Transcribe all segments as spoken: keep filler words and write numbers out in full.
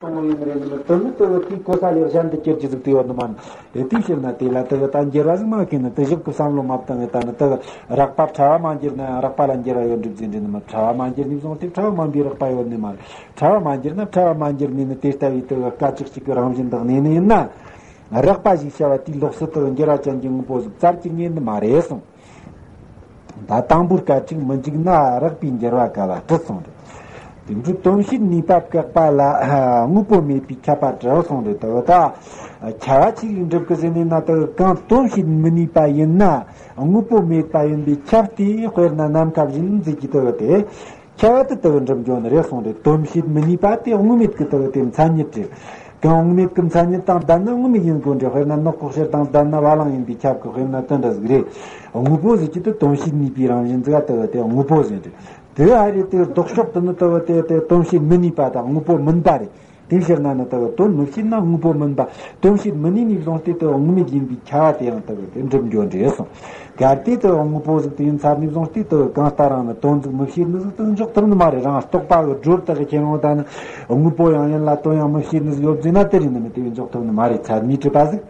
གཏོང་ཡིན་རེད་ནི་དོན་ནི་དེ་གི་དེའི་གོ་ས་ལས་གཞན་དུ་གྱུར་གྱི་ཟིག་དེ་ཡོད་ནི་མ་ནི། དེ་དེའི་ཕྱིར་ན་དེ་ལ་དེ་གི་ད་འགྱུར་བ་ཟིག་མ་གི་ནི་དེ་ཞིབ་གི་བསམ་བློ་མ་བཏང་གི་ད་ནི་དེ་གི་རགས་པ་ཕྲ་བ་མ་འགྱུར་ན་ཡང་རགས་པ་ལ་འགྱུར་བ་ཡོད་འགྲིབ་ཟིན་འདྲི་ནི་མ། ཕྲ་བ་མ་འགྱུར་ནི་བཟུང་སྟེ་ཕྲ་བ་མ་འབའི་རགས་པ་ཡོད་ནི་མ་རེད། ཕྲ་བ་མ་འགྱུར་ན་ཕྲ་བ་མ་འགྱུར་ནི་ནི་དེ་ལྟ་བུའི་དེ་གི་སྐད་ཅིག་གཅིག་གི་རང་བཞིན་དག་གནས་ནི་ཡིན་ན། རགས་པ་ཞིག་བྱ་བ་དེའི་ལོགས་སུ་དེ་གི་འགྱུར་བ་ཅན་གྱི་དངོས་པོ་ཟིག་བཙལ་གྱི་ངེས་ནི་མ་རེད་གསུངས། ད་དང་པོའི་སྐད་ཅིག་མི་འཇིག་ན་རགས་པའི་འགྱུར་བ་ག་ལ་སྲིད་གསུངས་རེད། དེ་འཕྲོས་དོན་བྱེད་ནུས་པ་བཀག་པ་ལ་དངོས་པོ་མེད་པས་ཁྱབ་པ་གྲུབ་གསུངས་རེད། དེ་ད་ཁྱབ་པ་ཆི་ཟིག་འགྲུབ་གི་ཟེར་ནས་ན་དེ་གང་དོན་བྱེད་མི་ནུས་པ་ཡིན་ན་དངོས་པོ་མེད་པ་ཡིན་པས་ཁྱབ་སྟེ་དཔེར་ན་ནམ་མཁའ་བཞིན་ཟེར་གྱི་དེ་དེ། ཁྱབ་པ་དེ་དེ་གི་འགྲུབ་འགྱོ་ནི་རེད་གསུངས་རེད། དོན་བྱེད་མི་ནུས་པ་དེ་དངོས་མེད་ཀྱི་དེ་གི་དེ་མཚན་ཉིད་རེད། གང་དངོས་མེད་ཀྱི་མཚན་ཉིད་དང་ལྡན་ན་དངོས་མེད་ཡིན་དགོས་འདྲ། དཔེར་ན་ནག་པོ་ཕྱིར་དང་ལྡན་ན་བ་ལང་ཡིན་པས་ཁྱབ་ཀྱི། དཔེར་ན་དེ་འདྲ་ཟིག་རེད། དངོས་པོ་ཟེར་གྱི་དེ་དོན་བྱེད་ནུས་པའི་རང་བཞིན་ཟིག་ག་དེ་གི་དེ་དངོས་པོ་ཟེར་རེད། དེ་ཨ་རེད། དེ་ལྡོག་ཕྱོགས་དེ་ནི་དེ་གི་དེ་དེ་དོན་བྱེད་མི་ནུས་པ་དང་དངོས་པོ་མིན་པ་རེད། དེའི་ཕྱིར་ན་ནི་དེ་གི་དོན་མི་བྱེད་ན་དངོས་པོ་མིན་པ། དོན་བྱེད་མི་ནུས་ནས་བཟུང་སྟེ་དེ་གི་དངོས་མེད་ཡིན་པས་ཁྱབ་པ་དེ་ཡང་དེ་གི་དེ་འགྲུབ་འགྱོ་འདྲ་གསུངས། གལ་ཏེ་དེ་གི་དངོས་པོ་ཟིག་དེ་ཡིན་ཚར་ནས་བཟུང་སྟེ་དེ་གི་གང་ལྟར་རང་ནི་དོན་ཟིག་མི་བྱེད་ནི་ཟིག་དེ་འཇོག་ཐུབ་ནི་མ་རེད། རང་རྟོག་པ་གི་སྒྲོ་བཏགས་གི་ཁྱེར་འོང་ད་ནི་དངོས་པོ་ཡང་ཡིན་ལ་དོན་ཡང་མི་བྱེད་ནི་ཟིག་ཡོད་ཟེར་ན་དེ་རིགས་ནི་མི་དེ་བས་འཇོག་ཐུབ་ནི་མ་རེད། ཚད་མས་གྲུབ་པ་ཟིག་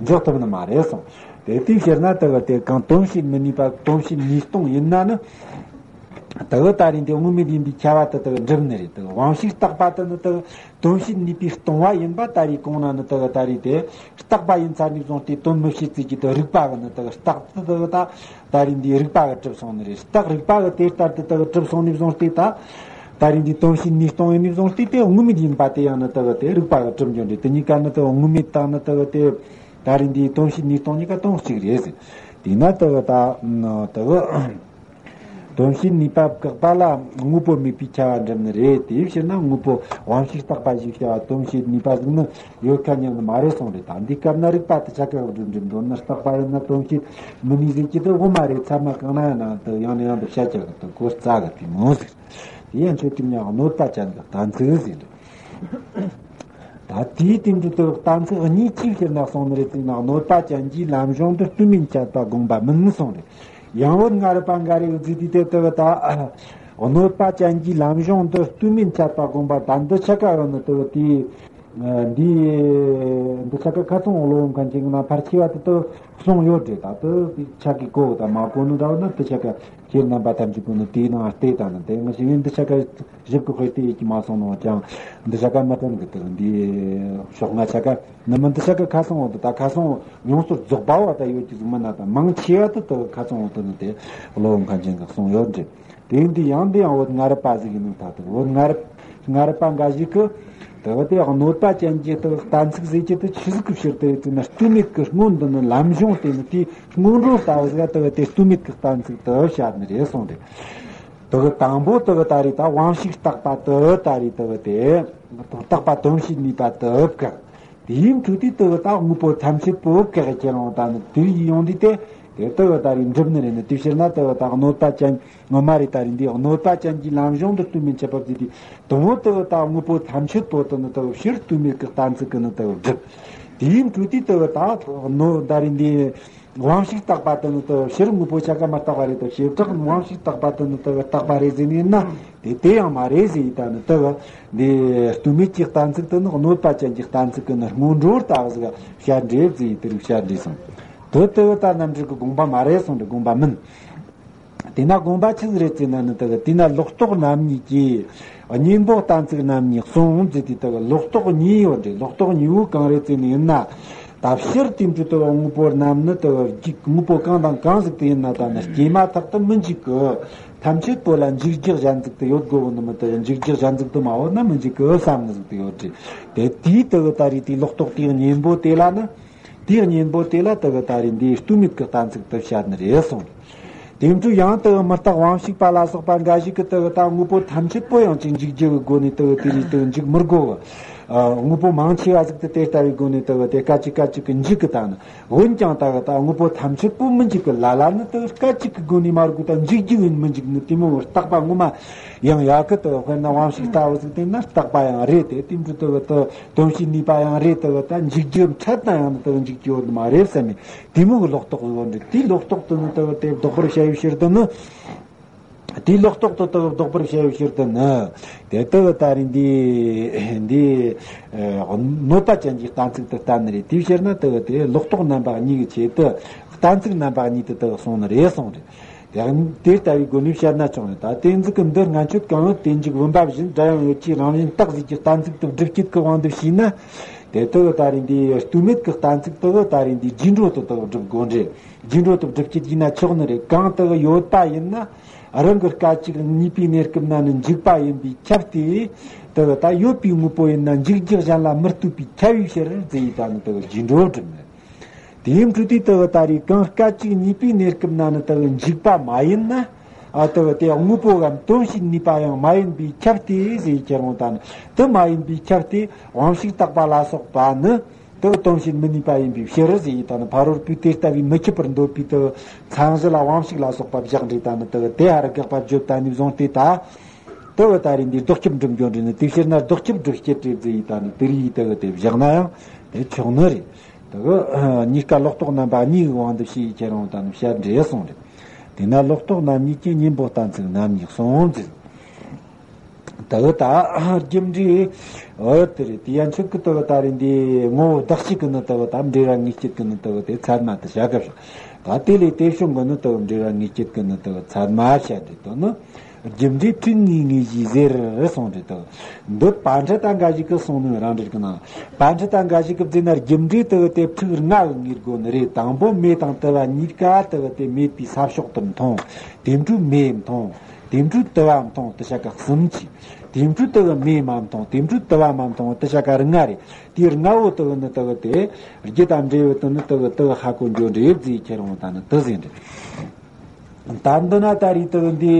འཇོག་ཐུབ་ནི་མ་རེད་གསུངས། དེ་དེའི་ཕྱིར་ན་དེ་གི་དེ་གང་དོན་བྱེད་མི་ནུས་པ་དོན་བྱེད་ནུས་སྟོང་ཡིན་ན་ནི། དེ་གི་ད་རིང་དེ་དངོས་མེད་ཡིན་པས་ཁྱབ་པ་དེ་དེ་གི་འགྲུབ་ནི་རེད། དེ་གི་དབང་ཕྱུག་རྟག་པ་དེ་ནི་དེ་གི་དོན་བྱེད་ནུས་པས་སྟོང་བ་ཡིན་པ་ད་རེས་གོང་ན་ནི་དེ་གི་ད་རེས་དེ་རྟག་པ་ཡིན་ཚར་ནས་བཟུང་སྟེ་དོན་མི་བྱེད་ཚུལ་གྱི་དེ་རིགས་པ་གི་ནི་དེ་གི་རྟགས་དེ་དེ་གི་ད་ད་རེས་འདིའི་རིགས་པ་གི་གྲུབ་སོང་ནི་རེད། རྟགས་རིགས་པ་གི་དེ་ལྟར་དུ་དེ་གི་གྲུབ་སོང་ནས་བཟུང་སྟེ་ད་ད་རེས་འདིའི་དོན་བྱེད་ནུས་སྟོང་ཡིན་ནས་བཟུང་སྟེ་དེ་དངོས་མེད་ཡིན་པ་དེ་ཡང་ནི་དེ་གི་དེ་རིགས་པ་གི་གྲུབ་འགྱོ་འདྲ། དེ་གཉིས་ཀ་ནི་དེ་གི་དངོས་མེད་དང་ནི་དེ་གི་དེ་ད་རེས་འདིའི་དོན་བྱེད་ནུས་སྟོང་གཉིས་ཀ་དོན་གཅིག་རེད་ཟེར། དེས་ན་དེ་གི་ད་དེ་གི་དོན་བྱེད་ནུས་པ་བཀག་པ་ལ་དངོས་པོ་མེད་པས་ཁྱབ་པ་འགྲུབ་ནི་རེད། དེའི་ཕྱིར་ན་དངོས་པོ་དབང་ཕྱུག་རྟག་པ་ཞེས་བྱ་བ་དོན་བྱེད་ནུས་པ་ཟིག་ནི་ཡོད་ཁ་ཉན་ནི་མ་རེད་གསུངས་རེད། ད་འདི་སྐབས་ན་རིགས་པ་དེ་ཆ་ག་བསྒྲུབ་འགྲིམ་འགྲོ་ན་རྟག་པ་ཡིན་ན་དོན་བྱེད་མི་ནུས་ཟེར་གྱི་དེ་དབུ་མ་རེད། ཚད་མ་གང་ན་ཡང་ན་དེ་ཡང་ནས་ཡང་དུ་བཤད་ཀྱི་རེད། དེ་གོ་རྩ་གི་དེ་མོ་ཟིག་རེད། དེ་ཡང་ཆོས་ཀྱི་མྱང་གནོད་པ་ཅན་གྱི་གཏན་ཚིགས་ཟིག་རེད། ད་དེའི་སྟེང་དུ་དེ་གཏན་ཚིགས་གཉིས་ཅིག་ཕྱིར་ན་གསུངས་ནི་རེད། དེ་ན་གནོད་པ་ཅན་གྱི་ལམ་གཞུང་དུ་ལྟོས་མེད་འཆད་པ་དགོངས་པ་མིན་གསུངས་རེད། ཡང་བོད་ལྔ་རབས་པ་འགའ་རེ་བརྫིས་ཏེ་དེ་དེ་ད་གནོད་པ་ཅན་གྱི་ལམ་གཞུང་དུ་ལྟོས་མེད་འཆད་པ་དགོངས་པ་ད་འདི་ཆ་ག་ཡོད་ནི་དེ་དེའི་འདི་འདི་ཆ་ག་ཁ་ཚོན་བློ་མཁན་ཅིག་ན་ཕར་ཆེ་བ་དེ་དེ་གསུངས་ཡོད་རེད། ད་དེ་ཆ་གི་གོ་ད་མ་གོ་ནི་འདྲ་བ་ན་དེ་ཆ་ག་ཁྱེད་རྣམ་པ་ཐམས་ཅད་ཀུན་ནི་དེའི་ནང་བལྟས་ད་ནི་དེ་ང་ཞིག་ཡིན་འདི་ཆ་ག་ཞིབ་ཀྱི་དཔེ་དེ་ཡིད་ཀྱི་མ་སོང་ནོ་ཀྱང་འདི་ཆ་ག་མ་དྲན་གི་དེ་འདི་ཕྱོགས་ང་ཆ་ག་ནི་མི་འདི་ཆ་ག་ཁ་སང་འོ་དེ་ད་ཁ་སང་ཡོངས་སུ་རྫོགས་པ་བ་ད་ཡོད་ཀྱི་ཟིག་མིན་ན་ད་མང་ཆེ་བ་དེ་དེ་ཁ་སང་འོ་དེ་ནི་དེ་བློ་མཁན་ཅན་གི་གསུང་ཡོད་འདྲི། དེ་འདི་ཡང་འདི་ཡང་བོད་ལྔ་རབས་པ་ཟིག་ཡིན་ནོ་ད་དེ་བོད་ལྔ་རབས་ལྔ་རབས་པ་འགའ་ཞིག་གི་དེ་བ་དེ་གནོད་པ་ཅན་གྱི་དེ་གཏན་ཚིགས་ཟེར་གྱི་དེ་ཆི་ཟིག་གི་ཕྱིར་དེ་ཡོད་ན་ལྟོས་མེད་ཀྱི་སྔོན་འདི་ནི་ལམ་གཞུང་དེ་ནི་དེའི་སྔོན་འགྲོ་ལྟ་བུ་ཟིག་དེ་བ་དེ་ལྟོས་མེད་ཀྱི་གཏན་ཚིགས་དེ་བཤད་ནི་རེད་གསུངས་ཏེ། དེ་གི་དང་པོ་དེ་གི་ད་རེས་ད་དབང་ཕྱུག་རྟག་པ་དེ་ད་རེས་དེ་གི་དེ་རྟག་པ་དོན་བྱེད་ནུས་པ་དེ་བཀག་དེའི་འཕྲོས་དེ་དེ་གི་ད་དངོས་པོ་ཐམས་ཅད་པོ་བཀག་ཁྱེར་འོང་ད་ནི་དེ་ཡི་ཡོང་དུས་དེ་དེ་དེ་གི་ད་རེས་འགྲུབ་ནི་རེད། ནི་དེ་ཕྱིར་ན་དེ་གི་ད་གནོད་པ་ཅན་ངོ་མ་རེད། ད་རེས་འདི་གནོད་པ་ཅན་གྱི་ལམ་གཞུང་དུ་ལྟོས་མེད་འཆད་པ་བརྩིས་ཏེ་དང་པོ་དེ་གི་ད་དངོས་པོ་ཐམས་ཅད་པོ་དེ་ནི་དེ་གི་ཕྱིར་ལྟོས་མེད་ཀྱི་གཏན་ཚིགས་ཀྱི་ནི་དེ་གི་འགྲུབ། དེའི་འཕྲོས་དེ་དེ་གི་ད་གནོད་ད་རེས་འདི། དབང་ཕྱུག་རྟག་པ་དེ་ནི་དེ་ཕྱིར་དངོས་པོ་ཆ་ག་མ་རྟག་པ་རེད་དེ། བྱེ་བྲག་དབང་ཕྱུག་རྟག་པ་དེ་ནི་དེ་རྟག་པ་རེད་ཟེར་ནས་ན། དེ་དེ་ཡང་མ་རེད་ཟེར་ཡི་ད་ནི་དེ་འདི་ལྟོས་མེད་ཀྱི་གཏན་ཚིགས་དེ་ནི་གནོད་པ་ཅན་གྱི་གཏན་ཚིགས་ཀྱི་ནི་སྔོན་འགྲོ་ལྟ་བུ་ཟིག་བཤད་འདྲེ་ཟེར་ཡི་དེ་རིགས་བཤད་འདྲེ་སོང་། དེ་དེ་ད་རྣམ་འགྲེལ་གྱི་དགོངས་པ་མ་རེད་གསུངས་ཏེ་དགོངས་པ་མིན། དེས་ན་དགོངས་པ་ཆི་ཟིག་རེད་ཟེར་ན་ནི་དེ་གི་དེས་ན་ལོག་རྟོག་རྣམ་གཉིས་ཀྱིས་གཉེན་པོ་གཏན་ཚིགས་རྣམ་གཉིས་གསུངས་ཟེར་དུས་དེ་གི་ལོག་རྟོག་གཉིས་ཡོད་རེད། ལོག་རྟོག་གཉིས་པོ་གང་རེད་ཟེར་ནི་ཡིན་ན། ད་ཕྱིར་དེ་འཕྲོས་དེ་གི་དངོས་པོ་རྣམས་ནི་དེ་གི་རྒྱུ་དངོས་པོ་གང་དང་གང་ཟིག་དེ་ཡིན་ན་ད་ནི་སྐྱེས་མ་ཐག་ཏུ་མི་འཇིག་གི། ཐམས་ཅད་པོ་ལ་འཇིག་རྒྱུ་གཞན་ཟིག་དེ་ཡོད་དགོས་གི་ནི་མི་དེ་གི་འཇིག་རྒྱུ་གཞན་ཟིག་དེ་མ་ཡོད་ན་མི་འཇིག་གི་བསམ་ནི་ཟིག་དེ་ཡོད་རེད། དེ་དེའི་དེ་གི་ད་རེས་དེའི་ལོག་རྟོག་དེའི་གཉེན་པོ་དེ་ལ་ནི། དེའི་གཉེན་པོ་དེ་ལ་དེ་གི་ད་རེས་འདིའི་ལྟོས་མེད་ཀྱི་གཏན་ཚིགས་དེ་བཤད་ནི་རེད་གསུངས། དེ་འཕྲོས་ཡང་དེ་གི་མི་རྟག་དབང་ཕྱུག་པ་ལ་སོགས་པ་འགའ་ཞིག་གིས་དེ་གི་ད་དངོས་པོ་ཐམས་ཅད་པོ་ཡང་ཅིག་འཇིག་རྒྱུ་གི་སྒོ་ནས་དེ་གི་དེ་རེས་དེ་གི་འཇིག་མི་དགོས་གི། དངོས་པོ་མང་ཆེ་བ་ཟིག་དེ་དེ་ལྟ་བུའི་སྒོ་ནས་དེ་གི་དེ་སྐད་ཅིག་སྐད་ཅིག་གི་འཇིག་གི་ད་ནི། འོན་ཀྱང་དེ་གི་ད་དངོས་པོ་ཐམས་ཅད་པོ་མི་འཇིག་གི་ལ་ལ་ནི་དེ་གི་སྐད་ཅིག་གི་སྒོ་ནས་མ་རྒོ་ད་འཇིག་རྒྱུ་ཡིན་མི་འཇིག་ནི་དེ་མོ་གི་རྟག་པ་ངོ་མ་ཡང་ཡག་གི། དེ་གི་དཔེར་ན་དབང་ཕྱུག་ལྟ་བུ་ཟིག་དེ་ན་རྟག་པ་ཡང་རེད། དེ་དེ་འཕྲོས་དེ་གི་དེ། དོན་བྱེད་ནུས་པ་ཡང་རེད། དེ་གི་ད་འཇིག་རྒྱུ་འཕྲལ་དང་ཡང་ན་དེ་གི་འཇིག་རྒྱུ་ཡོད་ནི་མ་རེད་བསམ་མེད་དེ་མོ་གི་ལོག་རྟོག་ཡོད་འདྲ། དེའི་ལོག་རྟོག་དེ་ནི་དེ་གི་དེ་ལྡོག་པར་བྱ་བའི་ཕྱིར་དུ་ནི། དེའི་ལོག་རྟོག་ཏུ་དག་བཟློག་པར་བྱ་བའི་ཕྱིར་དུ་ནི། དེ་དག་ད་རེས་འདི་འདི་གནོད་པ་ཅན་གྱི་གཏན་ཚིགས་དུ་བསྟན་ནི་རེད། དེའི་ཕྱིར་ན་དག་དེ་ལོག་རྟོག་རྣམ་པ་གཉིས་ཀྱི་ཆེད་དུ་གཏན་ཚིགས་རྣམ་པ་གཉིས་དུ་དག་གསུངས་ནི་རེད་གསུངས་རེད། དེ་དེ་ལྟ་བུའི་སྒོ་ནས་བཤད་ན་ཆོག་ནི། ད་དེ་ཚིག་གི་འདི་སྔ་ཆོད་གང་ཡོད་དེ་འཇུག་བུམ་པ་བཞིན་སྒྲ་ཡང་ཡོད་ཀྱི་རང་བཞིན་རྟག་གཟིགས་ཀྱི་གཏན་ཚིགས་དུ་སྒྲུབ་བྱེད་ཀྱི་དབང་དུ་བྱས་ན། དེ་དག་ད་རེས་འདི་ལྟོས་མེད་ཀྱི་གཏན་ཚིགས་དག་ད་རེས་འདི་རྗེས་འགྲོ་དུ་དག་སྒྲུབ་དགོས་འདྲེ། རྗེས་འགྲོ་དུ་སྒྲུབ་བྱེད་ཡིན་ན་ཆོག་ནི་རེད། གང་དག་ཡོད་པ་ཡིན་ན། རང་གི་སྐད་ཅིག་གཉིས་པའི་གནས་སྐབས་ན་ནི་འཇུག་པ་ཡིན་པའི་ཁྱབ་སྟེ། དེ་ད་ཡོད་པའི་དངོས་པོ་ཡིན་ན་འཇུག་རྒྱུ་གཞན་ལ་མི་ལྟོས་པའི་ཁྱབ་པའི་ཕྱིར་ཟེར་ཡི་ད་ནི་དེ་རྗེས་འགྲོ་སྒྲུབ་ནི། དེའི་འཕྲོས་དེ་དེ་ད་རེས་གང་སྐད་ཅིག་གཉིས་པའི་གནས་སྐབས་ན་ནི་དེ་འཇུག་པ་མ་ཡིན་ན། ཨ་དེ་དེ་དངོས་པོ་གམ་དོན་བྱེད་ནུས་པ་ཡང་མ་ཡིན་པའི་ཁྱབ་སྟེ་ཟེར་ཡི་ཁྱེར་འོང་ད་ནི་དེ་མ་ཡིན་པའི་ཁྱབ་སྟེ་དབང་ཕྱུག་རྟག་པ་ལ་སོགས་པ་ནི། དེ་དོན་བྱེད་མི་ནུས་པ་ཡིན་པའི་ཕྱིར་ཟེར་ཡི་ད་ནི་ཕ་རོལ་པོས་དེ་ལྟ་བུའི་མི་ཁྱབ་པར་འདོད་པའི་དེ་མཚན་གཞི་ལ་དབང་ཕྱུག་ལ་སོགས་པ་བཞག་འདྲེ་ད་ནི་དེ་དེ་ཧ་ར་དགག་པ་བརྗོད་ད་ནི་བཟུང་སྟེ་ད། དེ་བ་ད་རེས་འདི་ལྡོག་ཁྱབ་འགྲུབ་འགྱོ་འདྲེ་ནི་དེ་ཕྱིར་ན་ལྡོག་ཁྱབ་སྒྲུབ་བྱེད་རེད་ཟེར་ཡི་ད་ནི་དེ་རིགས་དེ་དེ་བཞག་ན་ཡང་དེ་ཆོག་ནི་རེད། དེ་གཉིས་ཀ་ལོག་རྟོག་རྣམ་པ་གཉིས་ཀྱི་དབང་དུ་བྱས་ཡི་ཁྱེར་འོང་ད་ནི་བཤད་འདྲེ་གསུངས་རེད། དེས་ན་ལོག་རྟོག་རྣམ་གཉིས་ཀྱི་གཉེན་པོ་གཏན་ཚིགས་རྣམ་གཉིས་གསུངས་ཟེར། དེ་ད་རྒྱུ་འབྲས་འོ་དེ་རེད། དེ་ཡན་ཆོད་ཀྱི་དེ་ད་རེད་འདི་ངོ་བོ་བདག་གཅིག་གི་ནི་དེ་ད་འབྲེལ་བ་ངེས་བྱེད་ཀྱི་ནི་དེ་དེ་ཚད་མ་དེ་བྱ་དགོས་ཤག་ད་དེ་ལས་དེ་བྱུང་གི་ནི་དེ་འབྲེལ་བ་ངེས་བྱེད་ཀྱི་ནི་དེ་ཚད་མ་བྱ་དེ་དོན་ནི་རྒྱུ་འབྲས་ཕྲུགས་ངེས་ངེས་ཞེས་ཟེར་གསུངས་རེད་དོ། འདི་པཎ་ཌི་ཏ་འགའ་ཞིག་གིས་གསུངས་ནི་རང་འགྲེལ་གྱི་ནང་། པཎ་ཌི་ཏ་འགའ་ཞིག་གིས་བརྩིས་ན་རྒྱུ་འབྲས་དེ་དེ་ཕྲུགས་ལྔ་གི་ངེས་དགོས་ནི་རེད། དང་པོ་མེ་དང་དུ་བ་གཉིས་ཀ་དེ་དེ་མེད་པའི་ས་ཕྱོགས་དུ་མཐོང་། དེ་འཕྲོས་མེ་མཐོང་། དེ་འཕྲོས་དུ་བ་མཐོང་། དེ་ཤ་ཀ་གསུམ་གྱིས། དེ་འཕྲོས་དུ་བ་མེ་མ་མཐོང་། དེ་འཕྲོས་དུ་བ་མ་མཐོང་། དེ་ཤ་ཀ་ལྔ་རེད། དེའི་ལྔ་བོ་དུ་བ་ནི་དུ་བ་དེ་རྒྱུ་དང་འབྲས་བུ་དུ་ནི་དུ་བ་དུ་བ་ཧ་གོ་འགྱོ་འདྲེ་ཟེར་ཁྱེར་འོང་ད་ནི་དུ་ཟེར་འདྲེ། ད་འདི་ན་ད་རེས་དུ་བ་འདི་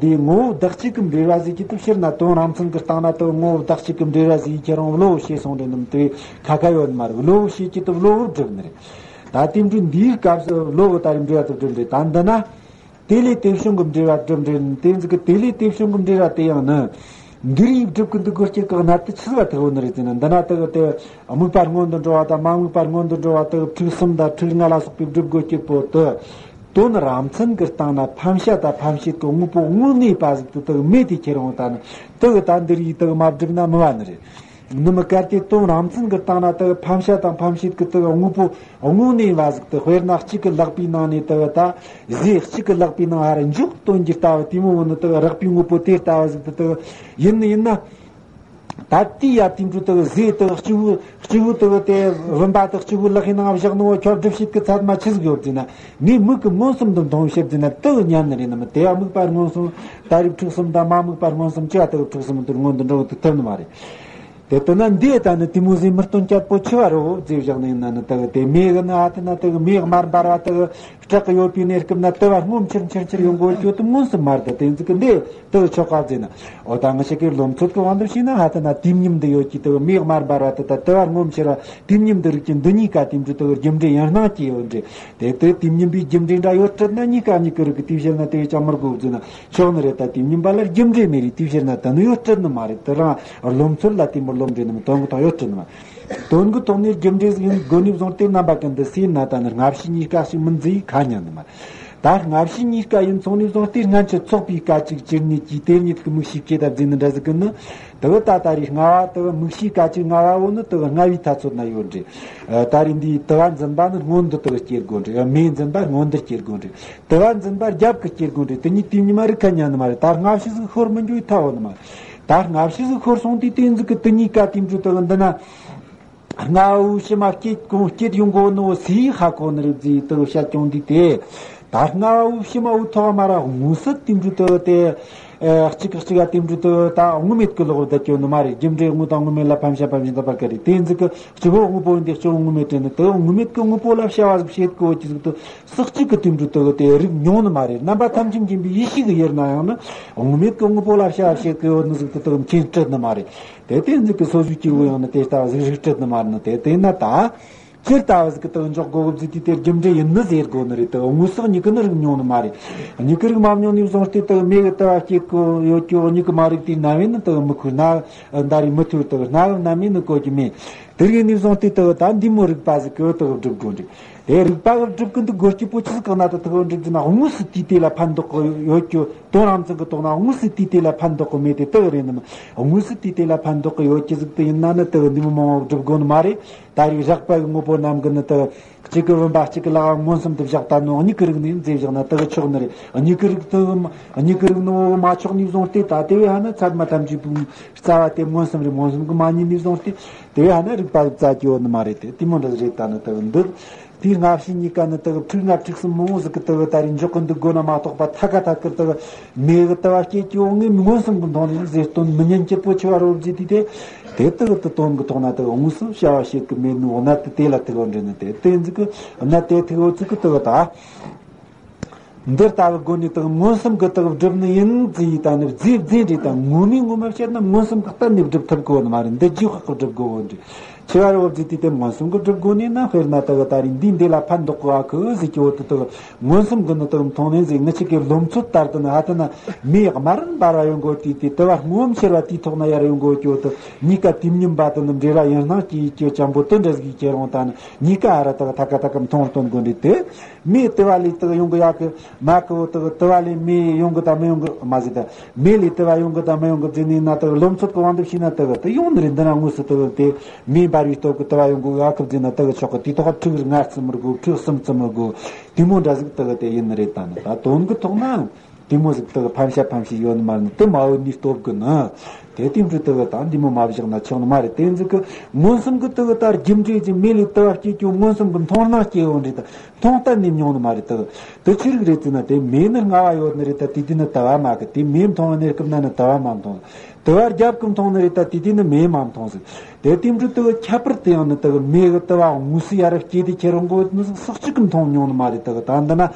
འདི་ངོ་བོ་བདག་གཅིག་གི་འབྲེལ་བ་ཟེར་གྱི་དུ་ཕྱིར་ན་དོན་རང་མཚན་གྱི་སྟེང་ན་དུ་ངོ་བོ་བདག་གཅིག་གི་འབྲེལ་བ་ཟེར་ཁྱེར་འོང་བློ་བོ་ཤེས་སོང་འདྲེ་ནམ་དུ་ཁ་ཁ་ཡོད་མ་རེད། བློ་བོ་ཤེས་ཀྱི་དུ་བློ་བོར་སྒྲུབ་ནི་རེད། ད་དེ་འདྲའི་འདིའི་སྐབས་སུ་བློ་བོ་ད་རེས་འབྲེལ་བ་དུ་སྒྲུབ་འདྲེ། ད་འདི་ན། དེ་ལས་དེ་བྱུང་གི་འབྲེལ་བ་སྒྲུབ་འདྲེ་དེ་ཟིག་གི་དེ་ལས་དེ་བྱུང་གི་འབྲེལ་བ་དེ་ཡང་ནི། འདི་རིགས་སྒྲུབ་ཀྱི་འདུག་དགོས་རྒྱུ་གི་གནད་དུ་ཆི་ཟིག་བ་ཐུག་ནི་རེད་ཟེར་ན། འདི་ན་དེ་གི་དེ་དམིགས་པ་སྔོན་དུ་འགྲོ་བ་དང་མ་དམིགས་པ་སྔོན་དུ་འགྲོ་བ་དེ་གི་ཕྲུགས་གསུམ་དང་ཕྲུགས་ལྔ་ལ་སོགས་པའི་སྒྲུབ་དགོས་རྒྱུ་པོ་དེ། དོན་རང་མཚན་གྱི་སྟེང་ན་ཕམ་བྱ་དང་ཕམ་བྱེད་ཀྱི་དངོས་པོ་དངོས་གནས་པ་ཟིག་དེ་དེ་གི་མེད་དེ་ཁྱེར་འོང་ད་ནི་དེ་གི་ད་འདི་རིགས་དེ་གི་མ་བསྒྲུབ་ན་མི་བ་ནི་རེད། ནི་མི་གལ་ཏེ་དོན་རང་མཚན་གྱི་སྟེང་ན་དེ་ཕམ་བྱ་དང་ཕམ་བྱེད་ཀྱི་དེ་དངོས་པོ་དངོས་གནས་བ་ཟིག་དེ། དཔེར་ན་གཅིག་གི་ལག་པའི་ནང་ནས་དེ་ད་ཟས་གཅིག་གི་ལག་པའི་ནང་ཧར་འཇོག་སྟོན་རྒྱུ་ལྟ་བུ་དེ་མོ་བོ་ནི་དེ་རགས་པའི་དངོས་པོ་དེ་ལྟ་བུ་ཟིག་དེ་དེ་ཡིན་ནི་ཡིན་ན། ད་དེ་ཡ་དེ་འདྲ་དེ་ཟས་དེ་གཅིག་བུ་གཅིག་བུ་དེ་དེ་བུམ་པ་དེ་གཅིག་བུ་ལག་པའི་ནང་བཞག་ནོ་ཁྱོད་སྒྲུབ་བྱེད་ཀྱི་ཚད་མ་ཆི་ཟིག་ཡོད་ཟེར་ན། ངས་མིག་གིས་མངོན་སུམ་དུ་མཐོང་ཕྱིར་ཟེར་ན་དེ་ཉན་ནི་རེད་ནི་མི། དེ་ཡ་དམིགས་པ་མངོན་སུམ་ད་རིགས་ཕྲུགས་གསུམ་དང་མ་དམིགས་པ་མངོན་སུམ་ཅི་ཡ་དེ་ཕྲུགས་གསུམ་དེར་མངོན་དུ་འགྲོ་ཐུབ་ཐུབ་ནི་མ་རེད། དེ་ལྟ་ན་འདི་ལྟ་ནི་དེ་མོ་ཟིག་མི་སྟོན་སྐྱར་པོ་ཆི་བ་རེད་འོ་ཟེར་བཞག་ནས་ན་ནི་དེ་གི་དེ་མེ་གི་ནི་ཨ་དེ་ན་དེ་གི་མེ་དམར་འབར་བ་དེ་གི་སྐྲག་གི་ཡོད་པའི་གནས་སྐབས་ན་དེ་བ་སྔོ་འཕྱུར་འཕྱུར་འཕྱུར་ཡོང་གི་ཡོད་རྒྱུ་དེ་མངོན་སུམ་མ་རེད། དེ་ཟིག་གི་འདི་དེ་གི་ཆོག་ག་ཟེར་ན། འོ་ད་ང་ཞིག་གི་བློ་མཚོན་གི་དབང་དུ་བྱས་ན་ཧ་དེ་ན་དུས་མཉམ་དུ་ཡོད་ཀྱི་དེ་གི་མེ་དམར་འབར་བ་དེ་དང་དེ་བ་སྔོ་འཕྱུར་བ་དུས་མཉམ་དུ་རིག་ཀྱི་འདི་གཉིས་ཀ་དེ་འདྲ་དེ་གི་རྒྱུ་འབྲས་ཡང་སྣང་སྐྱེ་ཡོད་འདྲ། དེ་དེ་དུས་མཉམ་པའི་རྒྱུ་འབྲས་འདྲ་ཡོད་སྲིད་ན་གཉིས་ཀ་གཉིས་ཀི་རིག་གི་དེ་བྱས་ན་དེ་ཅང་མི་དགོས་ཟེར་ན། ཆོག་ནི་རེད། ད་དེ་མཉམ་པ་ལ་རྒྱུ་འབྲས་མེད་རེད། དེ་ཕྱིར་ན་ད་ནི་ཡོད་སྲིད་ནི་མ་རེད། དེ་རང་རློམ་ཚོད་ལ་དེ་མོ་རློམ་རེད་ནི་མི་དོན་གི་ཐོག་ཡོད་སྲིད་ནི་མ་རེད། དོན་གི་ཐོག་ནས་རྒྱུ་འབྲས་ཟིག་ཡིན་དགོས་ནི་བཟུང་སྟེ་རྣམ་པ་ཀུན་ཏུ་སྲིད་ན་ད་ནི་སྔ་ཕྱི་གཉིས་ཀ་ཞིག་མིན་ཟིག་ཁ་ཉན་ནི་མ་རེད། ད་སྔ་ཕྱི་གཉིས་ཀ་ཡིན་སོང་ནི་བཟུང་སྟེ་སྔ་ཕྱི་ཚོགས་པའི་སྐད་ཅིག་གཅིག་ཉིད་ཀྱིས་དེ་ཉིད་ཀྱི་དམིགས་བྱའི་སྐད་དང་བརྫིས་ནི་འདྲ་ཟིག་གི་ནི། དེ་གི་ད་ད་རེས་སྔ་བ་དེ་གི་དམིགས་བྱའི་སྐད་ཅིག་སྔ་བ་བོ་ནི་དེ་གི་སྔ་བའི་ཐ་ཚོད་ན་ཡོད་འདྲ། ད་རེས་འདིའི་དུ་བ་འཛིན་པ་ནི་སྔོན་དུ་དེ་གི་སྐྱེ་དགོས་འདྲ། མེ་འཛིན་པ་སྔོན་དུ་སྐྱེ་དགོས་འདྲ། དུ་བ་འཛིན་པ་རྒྱབ་ཀྱི་སྐྱེ་དགོས་འདྲ། དེ་གཉིས་དུས་མཉམ་རིག་ཁ་ཉན་ནི་མ་རེད། ད་སྔ་ཕྱི་ཟིག་ཤོར་མི་འགྱོ་ཡི་ཐལ་བོ་ནི་མ་རེད། ད་སྔ་ཕྱི་ཟིག་ཤོར་སོང་དུས་དེ་ཟིག་གི་དེ་གཉིས་ཀ་དེ་འདྲ་དེ་གི་འདི་ན། སྔ་བོ་ཕྱི་མ་སྐྱེད་གོང་སྐྱེད་ཡོང་གོ་ནོ་སི་ཧ་གོ་ནི་རེད་ཟེར་དེ་བཤད་ཀྱང་འདི་དེ། ད་སྔ་བོ་ཕྱི་མ་བོ་ཐོག་མ་ར་དངོས་སུ་དེ་འདྲ་དེ་དེ། གཅིག་གཅིག་ག་དེ་འདྲ་དེ་ད་དངོས་མེད་ཀྱི་ལོག་བསྡད་ཀྱོ་ནི་མ་རེད། རྒྱུ་འབྲས་དངོས་དང་དངོས་མེད་ལ་ཕམ་བྱ་ཕམ་བྱེད་འདི་པར་ཀ་རེད། དེ་ཟིག་གི་སྤྱི་བོ་དངོས་པོ་ཡིན་ཏེ་སྤྱི་བོ་དངོས་མེད་དྲན་ནི་དེ་དངོས་མེད་ཀྱི་དངོས་པོ་ལ་བྱ་བ་ཟིག་བྱེད་དགོ་ཅི་ཟིག་དེ། སོགས་གཅིག་གི་དེ་འདྲ་དེ་དེ་རིག་མྱོང་ནི་མ་རེད། རྣམ་པ་ཐམས་ཅད་མཁྱེན་པའི་ཡེ་ཤེས་ཀྱི་ཡུལ་ན་ཡང་ནི་དངོས་མེད་ཀྱི་དངོས་པོ་ལ་བྱ་བ་བྱེད་དགོས་ནི་ཟིག་དེ་དེ་མཁྱེན་སྲིད་ནི་མ་རེད། དེ་དེ་ཟིག་གི་སོ་སོའི་སྐྱེ་བོ་ཡང་ནི་དེ་ལྟ་བ་ཟིག་རིག་སྲིད་ནི་མ་རེད་ནི། དེ་དེ་ན་ད་ཁྱེད་ལྟ་བ་ཟིག་གི་དེ་འཇོག་དགོ་གི་ཟིག་དེ་དེ་རྒྱུ་འབྲས་ཡིན་ནི་ཟེར་དགོ་ནི་རེད། དེ་དངོས་ཟོག་མྱིག་གིས་ནི་རིག་མྱོང་ནི་མ་རེད། མྱིག་གིས་རིག་མ་མྱོང་ནི་བཟུང་སྟེ་དེ་མེ་གི་དུ་བ་སྐྱེ་གོ་ཡོད་ཀྱོ་མྱིག་གིས་མ་རིག་དུས་ན་བས་ནི་དེ་མི་ཁུར་ན་འདའ་རེ་མི་ཐུར་དེ་སྣ་གི་ན་མེ་ནི་གོ་གི་མེད། དེ་རིགས་ནི་བཟུང་སྟེ་དེ་ད་འདི་མོ་རིག་པ་ཟིག་གི་དེ་སྒྲུབ་དགོ་འདྲ། དེ་རིག་པ་གི་སྒྲུབ་ཀི་འདུག་དགོས་རྒྱུ་པོ་ཆི་ཟིག་གི་ན་ད་ཐུག་འགྲུབ་རྒྱུ་ན། དངོས་སུ་དུས་དེ་ལ་ཕན་འདོགས་གི་ཡོད་རྒྱུ། དོན་རང་མཚུངས་གི་དོགས་ན་དངོས་སུ་དུས་དེ་ལ་ཕན་འདོགས་གི་མེད་དེ་དག་རེད་ནི་མ། དངོས་སུ་དུས་དེ་ལ་ཕན་འདོགས་གི་ཡོད་རྒྱུ་ཟིག་དེ་ཡིན་ན་ནི་དག་འདི་མོ་མང་བོ་སྒྲུབ་དགོས་ནི་མ་རེད། ད་རེས་རགས་པ་གི་དངོས་པོ་རྣམས་གི་ནི་དག་གཅིག་གི་བུམ་པ་གཅིག་གི་ལག་མངོན་སུམ་དུ་བཞག་ད་ནོ། གཉིས་ཀི་རིགས་ནས་མཛེས་བཞག་ན་དག་ཆོག་ནི་རེད། གཉིས་ཀི་རིགས་དུ། གཉིས་ཀི་རིགས་ནི་མ་ཆོག་ནས་བཟུང་སྟེ། ད་དེ་བས་ཧ་ན་ཚད་མ་ཐམས་ཅད་པོ་རྩ་བ་དེ་མངོན་སུམ་རེད། མངོན་སུམ་གི་མ་རྙེད་ནས་བཟུང་སྟེ། དེ་བས་ཧ་ན་རིག་པ་རྩ་གི་ཡོད་ནི་མ་རེད་དེ། དེ་མོ་འདྲ་རེད། ད་ནི་དག་འདུག་དེའི་སྔ་ཕྱི་གཉིས་ཀ་ནི་དག་ཕྲུགས་ལྔ་ཕྲུགས་གསུམ་མང་བོ་ཟིག་གི་དག་ད་རེས་འཇོག་གི་འདུག་དགོས་ན་མ་གཏོགས་པ། ཐ་ཀ་ཐ་ཀར་དག་མེ་གི་དུ་བ་སྐྱེད་ཀྱི་འོང་ངས་མངོན་སུམ་གི་མཐོང་ནས་ཟེར་སྟོན་མི་ཉན་གྱི་པོ་ཆེ་བ་རོབ་ཟེར་དུས་དེ། དེ་དག་དུ་དོན་གི་ཐོག་ན་དག་དངོས་སུ་བྱ་བ་བྱེད་གི་མེད་ནོ། གནད་དུ་དེ་ལ་ཐུག་འགྲོ་ནི་དེ་དེ་ཟིག་གི་གནད་དེ་ཐུག་འོ་ཚིག་གི་དག་ད། འདི་ལྟ་བུ་སྒོ་ནས་དག་མངོན་སུམ་གྱི་དག་སྒྲུབ་ནི་ཡིན་ཟེར་ཡི་ད་ནི་རྫས་རྫས་རེད། ད་ངོ་མའི་ངོ་མ་བཤད་ན་མངོན་སུམ་གྱི་གཏན་ནས་སྒྲུབ་ཐུབ་གོ་ནི་མ་རེད། འདི་རྗེས་དཔག་གི་སྒྲུབ་དགོས་འོ་འདྲ། ཆེ་བ་རེ་བོ་རྫས་དེ་དེ་མངོན་སུམ་གྱི་སྒྲུབ་དགོས་ནས་ན། དཔེར་ན་དག་ད་རེས་འདིས་འདི་ལ་ཕན་འདོགས་གོ་ཨ་ཁུ་ཟེར་གྱི་འོ་དུ་དག་མངོན་སུམ་གྱི་ནི་དག་མཐོང་ནས་ཟེར། ངི་ཆི་གི་བློ་མཚོད་ལྟར་དུ་ནི་ཧ་དུ་ན་མེ་དམར་རིན་འབར་བ་ཡོང་གོ་དུས་དེ་དུ་བ་སྔོ་བ་ཤར་བ་དེའི་ཐོག་ན་ཡར་ཡོང་གོ་གྱི་འོ་དུ་གཉིས་ཀ་དུས་མཉམ་པ་དུ་ནི་འབྲེལ་བ་ཡུན་སྣང་སྐྱེ་ཡི་གྱི་ཅམ་པོ་དུ་འདྲ་ཟིག་ཁྱེར་འོང་ད་ནི་གཉིས་ཀ་ཨ་ར་དག་ཐ་ཀ་ཐ་ཀ་མཐོང་སྟོན་དགོས་འདྲ་དེ། མེ་དུ་བ་ལས་དག་ཡོང་གི་ཡག་གི་མ་གི་འོ་དག་དུ་བ་ལས་མེ་ཡོང་གི་དང་མི་ཡོང་གི་མ་ཟེར་ད། མེ་ལས་དུ་བ་ཡོང་གི་དང་མི་ཡོང་གི་ཟེར་ནས་ན་དག་བློ་མཚོད་གི་དབང་དུ་བྱས་ན་དག་དུ་ཡོང་ནི་རེད། འདི་ན་དངོས་སུ་དག་དེ་མེ་འབར་བའི་སྟོབས་གི་དུ་བ་ཡོང་གི་ཡག་གི་ཟེར་ན་དག་ཆོག་གི། དེ་ཐོག་ཕྲུགས་ལྔ་བརྩི་མི་དགོས། ཕྲུགས་གསུམ་བརྩི་མི་དགོས། དེ་མོ་འདྲ་ཟིག་དག་དེ་ཡིན་ནི་རེད། ད་ནི་ད་དོན་གི་ཐོག་ན། དེ་མོ་ཟིག་དག་ཕམ་ཤ་ཕམ་ཤི་ཡོད་ནི་མ་རེད། དེ་མ་འོ་ནི་སྟོབས་གི་ནི། དེ་དེ་འཕྲོ་དག་དང་འདི་མོ་མ་བཞག་ན་ཆོག་ནི་མ་རེད། དེ་ཟིག་གི་མངོན་སུམ་གི་དག་ད་རྒྱུ་འབྲས་ཀྱི་མེ་ལས་དུ་བ་སྐྱེད་ཀྱི་མངོན་སུམ་གི་མཐོང་སྣང་སྐྱེ་ཡོད་འདྲ་ད། མཐོང་ལྟ་ནས་མྱོང་ནི་མ་རེད་དག་དེ་ཆི་རིགས་རེད་ཟེར་ན། དེ་མེ་ནི་སྔ་བ་ཡོད་ནི་རེད། ད་དེ་དུས་ནི་དུ་བ་མ་གི་དེ་མེ་མཐོང་ནི་སྐབས་ན་ནི་དུ་བ་མ་མཐོང་། དུ་བ་རྒྱབ་གི་མཐོང་ནི་རེད། ད་དེ་དུས་ནི་མེ་མ་མཐོང་ཟིག་དེ་དེ་འཕྲོ་དག་ཁྱད་པར་དུ་ཡང་ནི་དག་མེ་གི་དུ་བ་དངོས་སུ་ཡར་སྐྱེས་དེ་ཁྱེར་འོང་གོ་ནི་ཟིག་སོག་ཅིག་གི་མཐོང་མྱོང་ནི་མ་རེད་དག་ད་འདི་ན།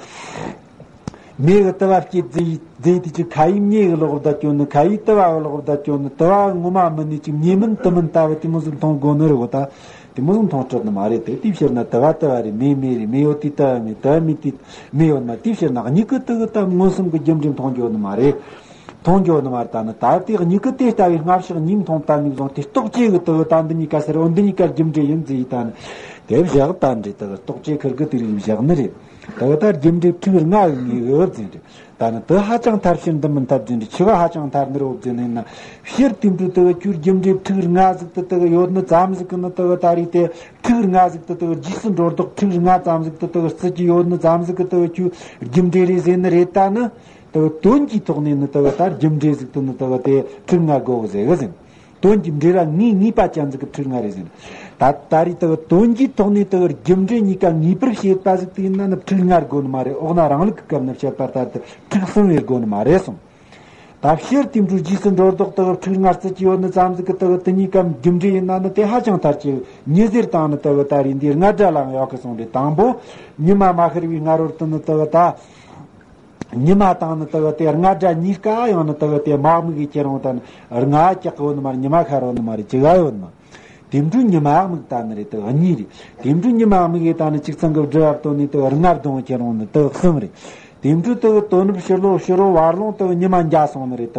མེ་གི་དུ་བ་སྐྱེད་རྫས་རྫས་དེ་ཅིག་ཁ་ཡི་མེ་གི་ལོག་བསྡད་ཀྱོ་ནི། ཁ་ཡི་དུ་བ་གི་ལོག་བསྡད་ཀྱོ་ནི། དུ་བ་ངོ་མ་མིན་ནི་ཅིག་མེ་མིན་དུ་མིན་ལྟ་བུ་དེ་མོ་ཟིག་མཐོང་དགོས་ནི་རེད་གོ། ད་དེ་མོ་ཟིག་མཐོང་སྲིད་ནི་མ་རེད། དེ་དེའི་ཕྱིར་ན་དུ་བ་དུ་བ་རེད། མེ་མེ་རེད། མེ་ཡོད་དུས་དུ་བ་མེད། དུ་བ་མེད་དུས་མེ་ཡོད་ན། དེའི་ཕྱིར་ན་གཉིས་ཀི་དག་དུ་མངོན་སུམ་གི་རྒྱུ་འབྲས་མཐོང་རྒྱུ་ནི་མ་རེད། མཐོང་རྒྱུ་ནི་མ་རེད། ད་ནི་ད་དེ་གཉིས་ཀི་དེ་ལྟ་བུའི་སྔ་ཕྱི་གཉིས་མཐོང་ལྟ་ནས་བཟུང་སྟེ་རྟོག་བཅས་གི་དག་ད་འདི་གཉིས་ཀ་ཟེར་འོ་འདི་གཉིས་ཀ་རྒྱུ་འབྲས་ཡིན་ཟེར་ཡི་ད་ནི་དེ་བཞག་ད་འདྲི་དག་རྟོག་བཅས་ཁུར་གི་དེ་རིགས་བཞག་ནི་རེད། དེ་ག་ད་རྒྱུ་འབྲས་ཕྲུགས་ལྔ་ཡི་ངེས་ཡོད་ཟེར་རེད། ད་ནི་དེ་ཧ་ཅང་ཐར། ཕྱིར་འདི་མི་འཐད་ཟེར་རེད། ཆི་བ་ཧ་ཅང་ཐར་ནི་རེད་ཟེར་ནས་ན། ཕྱིར་དེ་འདྲ་དེ་ཁྱོད་རྒྱུ་འབྲས་ཕྲུགས་ལྔ་ཟིག་དེ་དེ་ཡོད་ནི་ཙམ་ཟིག་གི་ནི་དེ་ད་རེད་དེ། ཕྲུགས་ལྔ་ཟིག་དེ་དེ་རྗེས་སུ་འགྲོ་ལྡོག་ཕྲུགས་ལྔ་ཙམ་ཟིག་དེ་དེ་བརྩི་གི་ཡོད་ནི་ཙམ་ཟིག་གི་དེ་ཁྱོད་རྒྱུ་འབྲས་རེད་ཟེར་ནི་རེད། ད་ནི་དེ་དོན་གྱི་ཐོག་ནས་ནི་དེ་ད་རྒྱུ་འབྲས་ཟིག་དེ་ནི་དེ་དེ་ཕྲུགས་ལྔ་དགོས་གི་ཟེར་གི་ཟེར། དོན་གྱི་འབྲེལ་བ་ངེས་ངེས་པ་ཅན་ཟིག་གི་ཕྲུགས་ལྔ་རེད་ཟེར། ད་ད་རེས་དེ་དོན་གྱི་ཐོག་ནས་དེ་རྒྱུ་འབྲས་གཉིས་ཀ་ངེས་པར་བྱེད་པ་ཟིག་དེ་ཡིན་ན་ནི་ཕྲུགས་ལྔ་དགོས་ནི་མ་རེད། འོག་ན་རང་ལུགས་ཀྱི་སྐབས་ནས་བཤད་པ་ལྟར་དུ་ཕྲུགས་གསུམ་རེ་དགོས་ནི་མ་རེད་གསུངས། ད་ཕྱིར་དེ་འཕྲོ་རྗེས་སུ་འགྲོ་ལྡོག་དེ་ཕྲུགས་ལྔ་བརྩི་གི་ཡོད་ནི་ཙམ་ཟིག་གི་དེ་དེ་གཉིས་ཀ་རྒྱུ་འབྲས་ཡིན་ན་ནི་དེ་ཧ་ཅང་ཐར་གྱི་ཉི་ཟེར་དང་ནི་དེ་ད་རེས་འདིའི་རྔ་སྒྲ་ལའང་ཡག་གི་གསུངས་རེད། དང་པོ་ཉི་མ་མ་ཤར་བའི་སྔ་རོལ་དུ་ནི་དེ་ད། ཉི་མ་དང་ནི་དེ་གི་དེ་རྔ་སྒྲ་གཉིས་ཀ་ཡང་ནི་དེ་གི་དེ་མ་དམིགས་ཀྱི་ཁྱེར་འོང་ད་ནི་རྔ་སྐྱག་གི་ཡོད་ནི་མ་རེད། ཉི་མ་ཤར་ཡོད་ནི་མ་རེད། ཅི་ག་ཡོད་ནི། དེ་འཕྲོ་ཉི་མ་དམིགས་ད་ནི་རེད། དེ་གཉིས་རེད། དེ་འཕྲོ་ཉི་མ་དམིགས་ཡི་ད་ནི་གཅིག་ཚང་གི་སྒྲ་བར་དོ་ནི་དེ་རྔ་གདོང་ཁྱེར་འོང་ནི་དེ་གསུམ་རེད། དེ་འཕྲོ་དེ་དོ་ནུབ་ཕྱི་ལོ་ཕྱི་རོ་བར་ལོང་དེ་ཉི་མ་འཇའ་སོང་ནི་རེད།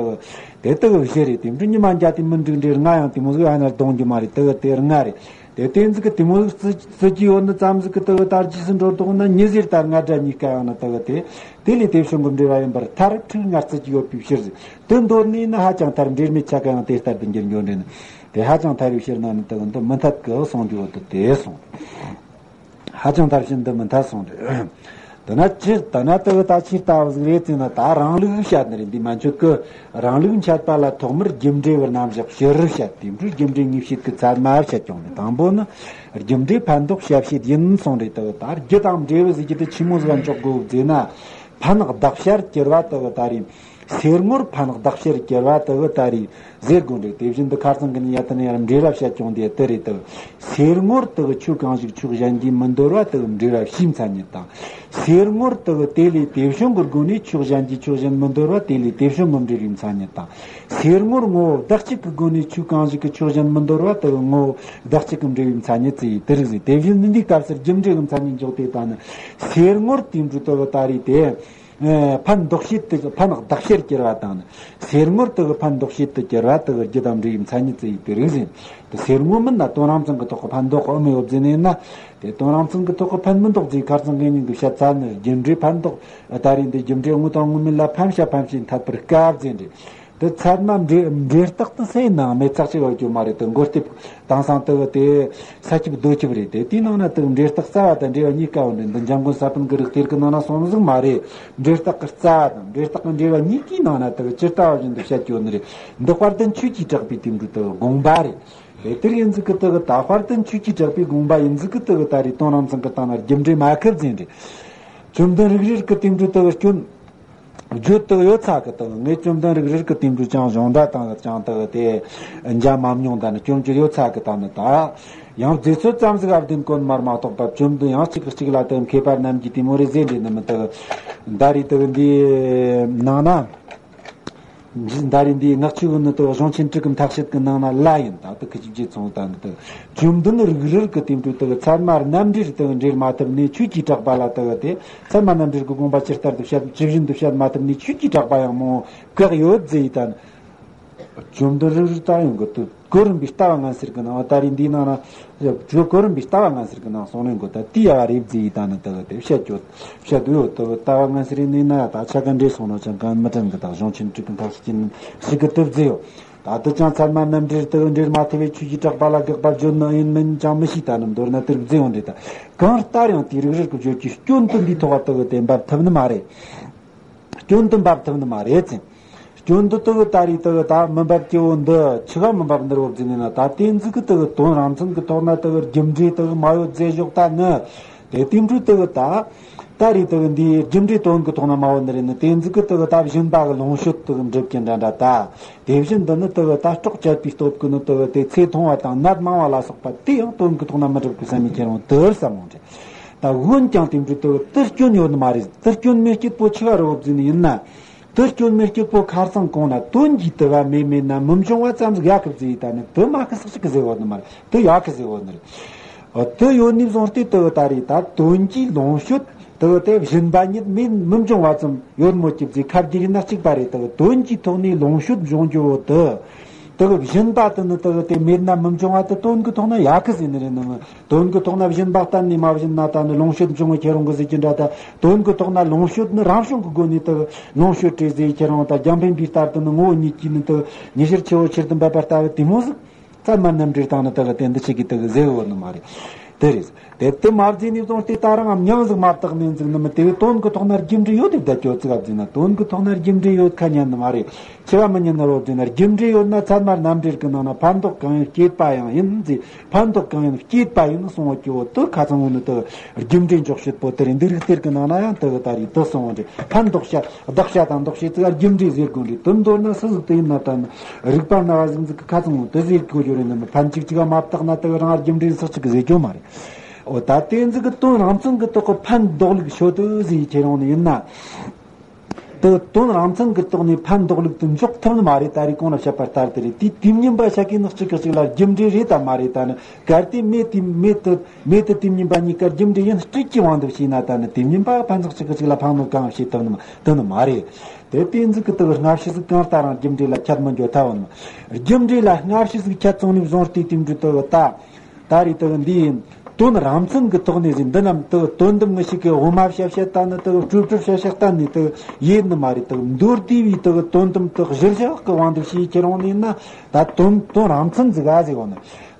དེ་དེ་དེ་བཞི་རེད། དེ་འཕྲོ་ཉི་མ་འཇའ་དེ་མི་འགྲིག་འདྲེ་རྔ་ཡང་དེ་མོ་ཟིག་ཡང་ན་གདོང་རྒྱུ་མ་རེད། དེ་དེ་རྔ་རེད། དེ་དེ་ཟིག་གི་དེ་མོ་ཟིག་བརྩི་བརྩི་གི་ཡོད་ནི་ཙམ་ཟིག་གི་དེ་གི་ད་རྗེས་སུ་འགྲོ་ལྡོག་ན་ཉི་ཟེར་ད་རྔ་སྒྲ་གཉིས་ཀ་ཡང་ན་དེ་གི་དེ་དེ་ལས་དེ་བྱུང་གི་འབྲེལ་བ་ཡིན་པར་ཐལ། ཕྲུགས་ལྔ་བརྩི་གི་ཡོད་པའི་ཕྱིར་ཟིག་དེ་འདོད་ནས་ནི་ཧ་ཅང་ཐལ། འབྲེལ་མེད་ཆ་ག་ཡང་དེ་ལྟར་དུ་འགྱུར་འགྱོ་འདྲེ་ནི་དེ་ཧ་ཅང་ཐལ་བའི་ཕྱིར་ན་ནི་དེ་གི་འདི་མི་འཐད་གི་གསུངས་རྒྱུ་བོ་དེ་དེ་གསུངས། ཧ་ཅང་ཐལ་ཕྱིར་འདི་མི་འཐད་གསུངས་རེད། དེ་ན་ཅི་དེ་ན་དེ་གི་ད་ཅི་ལྟ་བུ་ཟིག་རེད་ཟེར་ན། ད་རང་ལུགས་བཤད་ནི་རེད། འདི་མན་ཆོད་གི་རང་ལུགས་འཆད་པ་ལ་ཐོག་མར་རྒྱུ་འབྲས་བུ་རྣམ་གཞག་ཕྱིར་བཤད། དེ་འཕྲོས་རྒྱུ་འབྲས་ངེས་བྱེད་ཀྱི་ཚད་མ་བཤད་ཀྱང་རེད། དང་པོ་ནི་རྒྱུ་འབྲས་ཕན་འདོགས་བྱ་བྱེད་ཡིན་གསུངས་རེད། དེ་གི་ད་རྒྱུ་དང་འབྲས་བུ་ཟེར་རྒྱུ་དེ་ཆི་མོ་ཟིག་ག་འཇོག་དགོས་ཟེར་ན། ཕན་གདགས་བྱར་གྱུར་པ་དེ་གི་ད་རེད། སེལ་ངོར་ཕན་གདགས་བྱར་གྱུར་པ་དེ་གི་ད་རེད། ཟེར་དགོས་འདྲ། དེ་བཞིན་དུ་ཁ་སང་གི་ནི་ཡ་ད་ནི་ཡར་འབྲེལ་བ་བཤད་ཀྱང་དེ་དེ་རེད་དེ། སེལ་ངོར་དེ་གི་ཆོས་གང་ཞིག་ཆོས་གཞན་གྱིས་མི་འདོར་བ་དེ་གི་འབྲེལ་བ་བྱའི་མཚན་ཉིད་དང་། སེལ་ངོར་དེ་གི་དེ་ལས་དེ་བྱུང་གི་སྒོ་ནས་ཆོས་གཞན་གྱིས་ཆོས་གཞན་མི་འདོར་བ་དེ་ལས་དེ་བྱུང་གི་འབྲེལ་བའི་མཚན་ཉིད་དང་། སེལ་ངོར་ངོ་བོ་བདག་གཅིག་གི་སྒོ་ནས་ཆོས་གང་ཞིག་གིས་ཆོས་གཞན་མི་འདོར་བ་དེ་གི་ངོ་བོ་བདག་གཅིག་གི་འབྲེལ་བའི་མཚན་ཉིད་ཅེས་དེ་རིགས་ཟེར། དེ་བཞིན་དུ་འདིའི་སྐབས་སུ་རྒྱུ་འབྲས་ཀྱི་མཚན་ཉིད་འཇོག་དེ་ལྟ་ནི། སེལ་ངོར་དེ་འབྲུ་དེ་གི་ད་རེད་དེ། ཕན་འདོགས་བྱེད་དུ་ཕན་བདག་བྱར་གྱུར་བ་དང་ནི། སེལ་ངོར་དུ་ཕན་འདོགས་བྱེད་དུ་གྱུར་བ་དུ་རྒྱུ་དང་འབྲས་བུའི་མཚན་ཉིད་ཙི་ཡིས་དེ་རིགས་ཟིན། དུ་སེལ་ངོ་མིན་ན་དོན་རང་མཚན་གྱི་ཐོག་གི་ཕན་འདོགས་ཨུ་མི་ཡོད་ཟིན་ནས་ན། དེ་དོན་རང་མཚན་གྱི་ཐོག་གི་ཕན་མི་འདོགས་ཟིན་ཁར་ཚང་གི་ཉིན་གྱི་བཤད་ཚ་ནི་རྒྱུ་འབྲས་ཕན་འདོགས། ད་རེས་འདི་རྒྱུ་འབྲས་དངོས་དང་དངོས་མེད་ལ་ཕན་བྱ་ཕན་བྱེད་འཐད་པར་དཀའ་ཟིན་རེད། དུ་ཚད་མ་འབྲས་འབྲས་རྟགས་དུ་སེ་ནང་མེད་ཚག་ཅིག་བ་རྒྱུ་མ་རེད། དུ་མགོ་རྟེབ་དང་སང་དུ་དེ་ས་ཁྱབ་རྡོ་ཁྱབ་རེད། དེ་དེའི་ནང་ན་དུ་འབྲས་རྟགས་རྩ་བ་དང་འབྲས་བ་གཉིས་ཀ་བ་འདྲེན་འདི་འཇམ་མགོན་ས་པཎ་གི་རིགས་གཏེར་གི་ནང་ན་སོང་ཟིག་མ་རེད། འབྲས་རྟགས་ཀྱི་རྩ་བ་དང་འབྲས་རྟགས་ཀྱི་འབྲས་བ་གཉིས་ཀའི་ནང་ན་དུ་ཇི་ལྟ་བ་བཞིན་དུ་བཤད་རྒྱུ་ནི་རེད། འདི་དཔལ་ལྡན་ཆོས་ཀྱིས་གྲགས་པའི་དེ་འདྲ་དུ་དགོངས་པ་རེད། དེ་དེར་ཡིན་ཟིག་གི་དུ་ད་དཔལ་ལྡན་ཆོས་ཀྱིས་གྲགས་པའི་དགོངས་པ་ཡིན་ཟིག་གི་དུ་ད་རེས་དོན་རང་མཚན་གི་སྟེང་ན་རྒྱུ་འབྲས་མ་ཁབ་ཟིན་རེད། བཅོམ་ལྡན་རིག་རལ་གི་དེ་འདྲ་དུ་སྐྱོན། བརྗོད་དུ་ཡོད་ཚ་གི་དུ་ངས་བཅོམ་ལྡན་རིག་རལ་གི་དེ་འདྲ་ཅང་གཞུང་འདྲ་དང་ཅང་དུ་དེ་འཇའ་མ་མྱོང་ད་ནི་སྐྱོན་གྱི་ཡོད་ཚ་གི་ད་ནི་ད། ཡང་རྫས་ཚོད་ཙམ་ཟིག་ཨ་བདེན་དཀོན་མར་མ་གཏོགས་པ་བཅོམ་ལྡན་ཡང་གཅིག་གཅིག་ལ་དུ་མཁས་པ་རྣམས་ཀྱིས་དེ་མོ་རེ་ཟེར་འདྲེ་ནི་མི་དུ། ད་རེས་དུ་འདི་ནང་ན། ད་རེས་འདིའི་ངག་ཆོས་ཀུན་ནི་དུ་གཞུང་ཆེན་དྲུག་གི་མཐའ་དཔྱད་ཀྱི་ནང་ན་ལ་ཡིན་ད་དུ་ཁི་ཅིག་ཅིག་ཚོང་དང་དུ། བཅོམ་ལྡན་རིག་རལ་གྱི་དེ་འདྲ་དུ་ཚད་མ་རྣམ་འགྲེལ་དུ་འགྲེལ་མ་ཐུབ་ནས་ཆོས་ཀྱིས་གྲགས་པ་ལ་དུ་དེ་ཚད་མ་རྣམ་འགྲེལ་གྱི་དགོངས་པ་ཇི་ལྟར་དུ་བཤད་ཇི་བཞིན་དུ་བཤད་མ་ཐུབ་ནས་ཆོས་ཀྱིས་གྲགས་པ་ཡང་མོ་བཀག་ཡོད་ཟེར་ཡི་ད་ནི། བཅོམ་ལྡན་རིག་རལ་ད་ཡོང་གི་དུ། གོ་རིམ་པའི་ལྟ་བ་ངན་སེལ་གྱི་ནང་ད་རེས་འདིའི་ནང་ན། བརྗོད་གོ་རིམ་པའི་ལྟ་བ་ངན་སེལ་གྱི་ནང་གསུང་ལེན་གོ་ད་དེ་ཡ་བ་རེད་ཟེར་ཡི་ད་ནི་དུ་དེ་བཤད་ཆོག་བཤད་དུ་ཡོད་དུ་ལྟ་བ་ངན་སེལ་རེད་ནི་ན་ཡ་ད་ཆ་ག་འདྲེ་སོང་ན་ཅང་གང་མི་དྲན་གི་ད་གཞུང་ཆེན་དྲུག་གི་མཐའ་ཞིག་ཅིན་ཞིག་གི་དུ་བརྫི་ཡོད། ད་དུ་ཅང་ཚད་མ་རྣམ་འགྲེལ་དུ་འགྲེལ་མ་ཐུབ་པའི་ཆོས་ཀྱིས་གྲགས་པ་ལ་དགག་པ་བརྗོད་ནི་ཡིན་མིན་ཅང་མི་ཤེས་ད་ནི་མདོར་ན་དུ་བརྫི་ཡོང་འདྲེ་ད་གང་ལྟར་ཡང་དེའི་རིག་རལ་གྱི་བརྗོད་ཀྱི་སྐྱོན་དུ་འདིའི་ཐོག་དུ་དེ་འབབ་ཐུབ་ནི་མ་རེད། སྐྱོན་དུ་འབབ་ཐུབ་ནི་མ་རེད་ཟེར། སྐྱོན་དུ་དུ་ད་རེས་དུ་ད་མི་འབབ་སྐྱེ་བོ་འདི་ཆི་ག་མི་འབབ་འདིར་བབ་ཟིན་ནི་ན་ད་དེ་ཟིག་གི་དུ་དོན་རང་མཚན་གི་ཐོག་ན་དུ་རྒྱུ་འབྲས་དུ་མ་ཡོད་ཟེར་ཞོག་ད་ནི། དེ་དེ་འབྲུ་དུ་ད། ད་རེས་དུ་འདིའི་རྒྱུ་འབྲས་དོན་གི་ཐོག་ན་མ་ཡོད་ནི་རེད་ནི་དེ་ཟིག་གི་དུ་ད་བཞིན་པ་གི་ལོངས་སྤྱོད་དུ་འགྲུབ་ཀྱི་འདྲ་འདྲ་ད། དེ་བཞིན་དུ་ནི་དུ་ད་སྲོག་བཅད་པའི་སྟོབས་ཀྱི་ནི་དུ་དེ་ཚེ་ཐུང་བ་དང་ནད་མང་བ་ལ་སོགས་པ་དེ་ཡང་དོན་གི་ཐོག་ན་མི་འགྲུབ་གི་བསམ་མི་ཁྱེར་འོང་དུ་བསམ་འོང་དྲ། ད་འོན་ཀྱང་དེ་འབྲུ་དུ་དུ་སྐྱོན་ཡོད་ནི་མ་རེད། དུ་སྐྱོན་མེད་སྐྱིད་པོ་ཆི་བ་རུ་བབ་ཟིན་ཡིན་ན། དུ་སྐྱོན་མེད་སྐྱིད་པོ་ཁར་སང་གོང་ན་དོན་གྱི་དུ་བ་མེད་མེད་ན་མི་འབྱུང་བ་ཙམ་ཟིག་ཡག་གི་བཟི་ཡི་ད་ནི་དུ་མ་ཁི་སག་ཅིག་གི་ཟེར་བོ་ནི་མ་རེད། དུ་ཡག་གི་ཟེར་བོ་ནི་རེད། དུ་ཡོད་ནི་བཟུང་སྟེ་དུ་ད་རེད་ད་དོན་གྱི་ལོངས་སྤྱོད་དུ་དེ་བཞིན་པ་ཉིད་མེད་མི་འབྱུང་བ་ཙམ་ཡོད་མོད་ཀྱི་བཟི་ཁ་བསྒྱིར་ཡིན་ན་གཅིག་པ་རེད། དུ་དོན་གྱི་ཐོག་ནས་ལོངས་སྤྱོད་འབྱུང་རྒྱུ་བོ་དུ། དུ་བཞིན་པ་དུ་ནི་དུ་དེ་མེད་ན་མི་འབྱུང་བ་དུ་དོན་གྱི་ཐོག་ན་ཡག་གི་ཟེར་ནི་རེད་ནི་མི། དོན་གྱི་ཐོག་ན་བཞིན་པ་གཏན་ནས་མ་བཞིན་ན་ད་ནི་ལོངས་སྤྱོད་འབྱུང་བའི་ཁྱེད་རང་གི་ཟེར་གྱི་འདྲ་ད། དོན་གྱི་ཐོག་ན་ལོངས་སྤྱོད་ནི་རང་བྱུང་གི་སྒོ་ནས་དུ་ལོངས་སྤྱོད་བྲལ་ཟེར་ཁྱེད་རང་ད་རྒྱང་འཕེན་པའི་ལྟར་དུ་ནི་ངོ་བོ་ཉིད་ཀྱིས་ནི་དུ་ཉི་ཤར་ཆུ་བོ་ཆེར་དུ་འབབ་པ་ལྟ་བུ་དེ་མོ་ཟིག་ཚད་མ་རྣམ་འགྲེལ་སྟེང་ནི་དུ་གི་དེ་འདི་ཆེ་གི་དུ་གི་ཟེར་བོ་ནི་མ་རེད། དེ་རེད། དེ་དུ་མ་བརྫིས་ནས་བཟུང་སྟེ་ད་རང་ངམ་མྱང་ཟིག་མ་བཏགས་ནས་འཛུགས་ནི་མི་དེ་བས་དོན་གྱི་ཐོག་ན་རྒྱུ་འབྲས་ཡོད་དེ་བསྡད་ཀྱོ་ཙིག་ག་བརྫིས་ན་དོན་གྱི་ཐོག་ན་རྒྱུ་འབྲས་ཡོད་ཁ་ཉན་ནི་མ་རེད། ཆེ་བ་མི་ཉན་ནི་རོ་བརྫིས་ན་རྒྱུ་འབྲས་ཡོད་ན་ཚད་མ་རྣམ་འགྲེལ་གི་ནང་ན་ཕན་འདོགས་གང་ཡིན་བསྐྱེད་པ་ཡང་ཡིན་ཟེར། ཕན་འདོགས་གང་ཡིན་བསྐྱེད་པ་ཡིན་གསུང་བ་སྐྱོ་བོ་དུ་ཁ་ཚང་བོ་ནི་དུ་རྒྱུ་འབྲས་འཇོག་བྱེད་པོ་དེ་རེད། འདི་རིགས་གཏེར་གི་ནང་ན་ཡང་དུ་ད་རེས་དུ་གསུང་བ་རེད། ཕན་འདོགས་བྱ་བདག་བྱ་དང་འདོགས་བྱེད་ཙིག་རྒྱུ་འབྲས་ཟེར་དགོས་རེད། དུ་མདོར་ན་སུ་ཟིག་དུ་ཡིན་ན་ད་ནི་རིག་པ་ན་བ་ཟིག་ཟིག་གི་ཁ་ཚང་བོ་དུ་ཟེར་དགོས་རྒྱུ་རེད། ནི་མི་ཕན་ཅིག་ཅིག་ག་མ་བཏགས་ན་དུ་རང་རྒྱུ་འབྲས་སུ་གཅིག་གི་ཟེར་རྒྱུ་མ་རེད། འོ་ད་དེ་ཟིག་གི་དོན་རང་མཚན་གི་ཐོག་གི་ཕན་འདོགས་ལུགས་ཤོད་དུ་ཟེར་ཁྱེར་ཡོང་ནི་ཡིན་ན། དུ་དོན་རང་མཚན་གྱི་ཐོག་ནས་ཕན་འདོགས་ལུགས་དུ་འཇོག་ཐུབ་ནི་མ་རེད། ད་རེས་གོང་ལ་བཤད་པ་ལྟར་དེ་རེད། དེ་དུས་མཉམ་པ་ཤ་ཀའི་ནག་གཅིག་གི་གཅིག་ལ་རྒྱུ་འབྲས་རེད་དམ་མ་རེད་ད་ནི་གལ་ཏེ་མེད་དེ་མེད་དུ་མེད་དུ་དུས་མཉམ་པ་གཉིས་ཀ་རྒྱུ་འབྲས་ཡིན་སྤྲོད་ཀྱི་དབང་དུ་བྱས་ན་ད་ནི་དུས་མཉམ་པ་ཕན་ཚག་གཅིག་གི་གཅིག་ལ་ཕན་གནོད་གང་བྱེད་ཐུབ་ནི་མ་ཐུབ་ནི་མ་རེད། དེ་དེ་འཛིག་གི་དུ་སྔ་ཕྱི་ཟིག་གང་ལྟ་རང་རྒྱུ་འབྲས་ལ་ཁྱད་མི་འགྱོ་ཐལ་བ་ནི་རྒྱུ་འབྲས་ལ་སྔ་ཕྱི་ཟིག་ཁྱད་ཚང་ནས་བཟུང་སྟེ་དུས་འབྲས་དུ་ད། ད་རེས་དུ་འདིའི་དོན་རང་མཚན་གྱི་ཐོག་ནས་ཟིན་འདི་རྣམས་དུ་དོན་དུ་མི་ཤེས་ཀྱི་དབུ་མ་བཤད་བཤད་ལྟ་ནི་དུ་སྤྲོས་སྤྲོས་བཤད་བཤད་ལྟ་ནི་དུ་ཡེད་ནི་མ་རེད། དུ་མདོར་བསྡུས་པའི་དུ་དོན་དམ་དུ་གཞིར་བཞག་གི་དབང་དུ་བྱས་ཁྱེར་འོང་ནས་ན་ད་དོན་དོན་རང་མཚན་ཟིག་ག་ཟིག་འོང་ནི་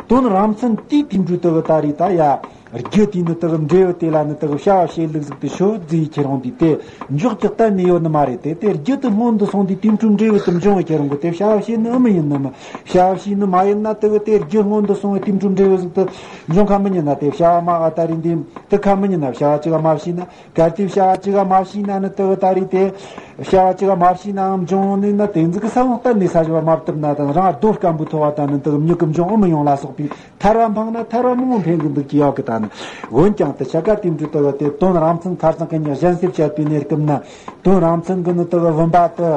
དོན་རང་མཚན་དེའི་དུས་འགྲོས་དུ་ད་རེས་ད་ཡ་རྒྱུ་དེ་ནི་དུ་འབྲས་བུ་དེ་ལ་ནི་དུ་བྱ་བ་བྱེད་ལུགས་ཟིག་དུ་ཤོད་ཟིག་ཁྱེར་འོང་དུས་དེ་འཇོག་ཀྱི་གཏན་ནས་ཡོད་ནི་མ་རེད། དེ་དེ་རྒྱུ་དུ་སྔོན་དུ་སོང་དུས་དུས་འགྲོས་འབྲས་བུ་དུ་འབྱུང་བའི་ཁྱེར་འོང་གི་དེ་བྱ་བ་བྱེད་ནི་ཨ་མི་ཡིན་ནི་མ། བྱ་བ་བྱས་ནི་མ་ཡིན་ན་དེ་གི་དེ་རྒྱུ་སྔོན་དུ་སོང་བའི་དེ་འཕྲོ་འབྲས་བུ་ཟིག་ཏུ་འབྱུང་ཁ་མི་ཉན་ན་དེ་བྱ་བ་མ་ཨ་ད་རེས་འདི་དེ་ཁ་མི་ཉན་ན་བྱ་བ་ཅི་ག་མ་བྱས་ན་གལ་ཏེ་བྱ་བ་ཅི་ག་མ་བྱས་ན་ནི་དེ་གི་ད་རེས་དེ་བྱ་བ་ཅི་ག་མ་བྱས་ནའང་འབྱུང་ནི་ན་དེ་ཟིག་གི་ས་བོན་གཏན་ནས་ས་བཞི་བ་མ་བཏབ་ན་དང་རང་རྡོ་སྐམ་པོའི་ཐོ་བ་དང་ནི་དེ་གི་མྱུ་གུ་འབྱུང་ཨུ་མི་ཡོང་ལ་སོགས་པའི་ཐར་བ་འཕངས་ན་ཐར་བ་མང་པོ་འཕེན་གི་འདུག་ཀྱི་ཡོད་གི་ད་ནི་འོན་ཀྱང་དེ་ཆ་ག་དེ་འཕྲོ་དེ་གི་དེ་དོན་རང་མཚན་ཁར་ཚང་གི་ཉག་གཞན་སེལ་བྱེད་པའི་གནས་སྐབས་ན་དོན་རང་མཚན་གི་ནི་དེ་གི་བུམ་པ་དེ།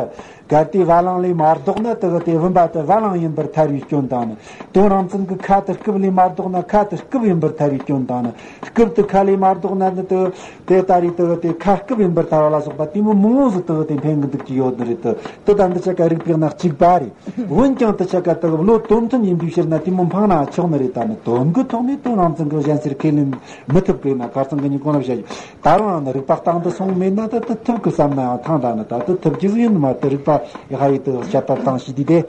གལ་ཏེ་བ་ལང་ལས་མ་ལྡོག་ན་དེ་གི་དེ་བུམ་པ་དེ་བ་ལང་ཡིན་པར་ཐལ་བའི་སྐྱོན་དང་ནི། དོན་རང་མཚན་གྱི་ཁ་དེ་སྐུ་ལས་མ་ལྡོག་ན་ཁ་དེ་སྐུ་ཡིན་པར་ཐལ་བའི་སྐྱོན་དང་ནི། སྐུ་དེ་ཁ་ལས་མ་ལྡོག་ན་ནི་དེ་དེ་ལྟ་རེད། དེ་གི་དེ་ཁ་སྐུ་ཡིན་པར་ཐལ་བ་ལ་སོགས་པ་དེ་མོ་མང་བོ་ཟིག་དེ་གི་དེ་འཕེན་གི་འདུག་གི་ཡོད་ནི་རེད། དེ་དེ་ད་འདི་ཆ་ག་རིགས་པས་ན་གཅིག་པ་རེད། འོན་ཀྱང་དེ་ཆ་ག་དེ་གི་བློ་དོན་མཐུན་ཡིན་པའི་ཕྱིར་ན་དེ་མོ་འཕངས་ན་ཆོག་ནི་རེད། ད་ནི་དོན་གྱི་ཐོག་ནས་དོན་རང་མཚན་གྱི་གཞན་སེལ་ཁས་ལེན་མི་ཐུབ་གི་ན། ཁ་སང་གི་ཉིན་གོང་ལ་བཤད་ཡོད། ད་རུང་ནི་རིགས་པ་སྟེང་དུ་སོང་མེད་ན་ད་དེ་ཐུབ་གི་བསམ་ན་ཡང་ཐང་། ད་ནི་ད་དེ་ཐུབ་རྒྱུ་ཟིག་ཡིན་ནི་མ་རེད། རིགས་པ་ཡག་ཡིག་དེ་དཔྱད་པ་བཏང་ཤེས་དུས་དེ།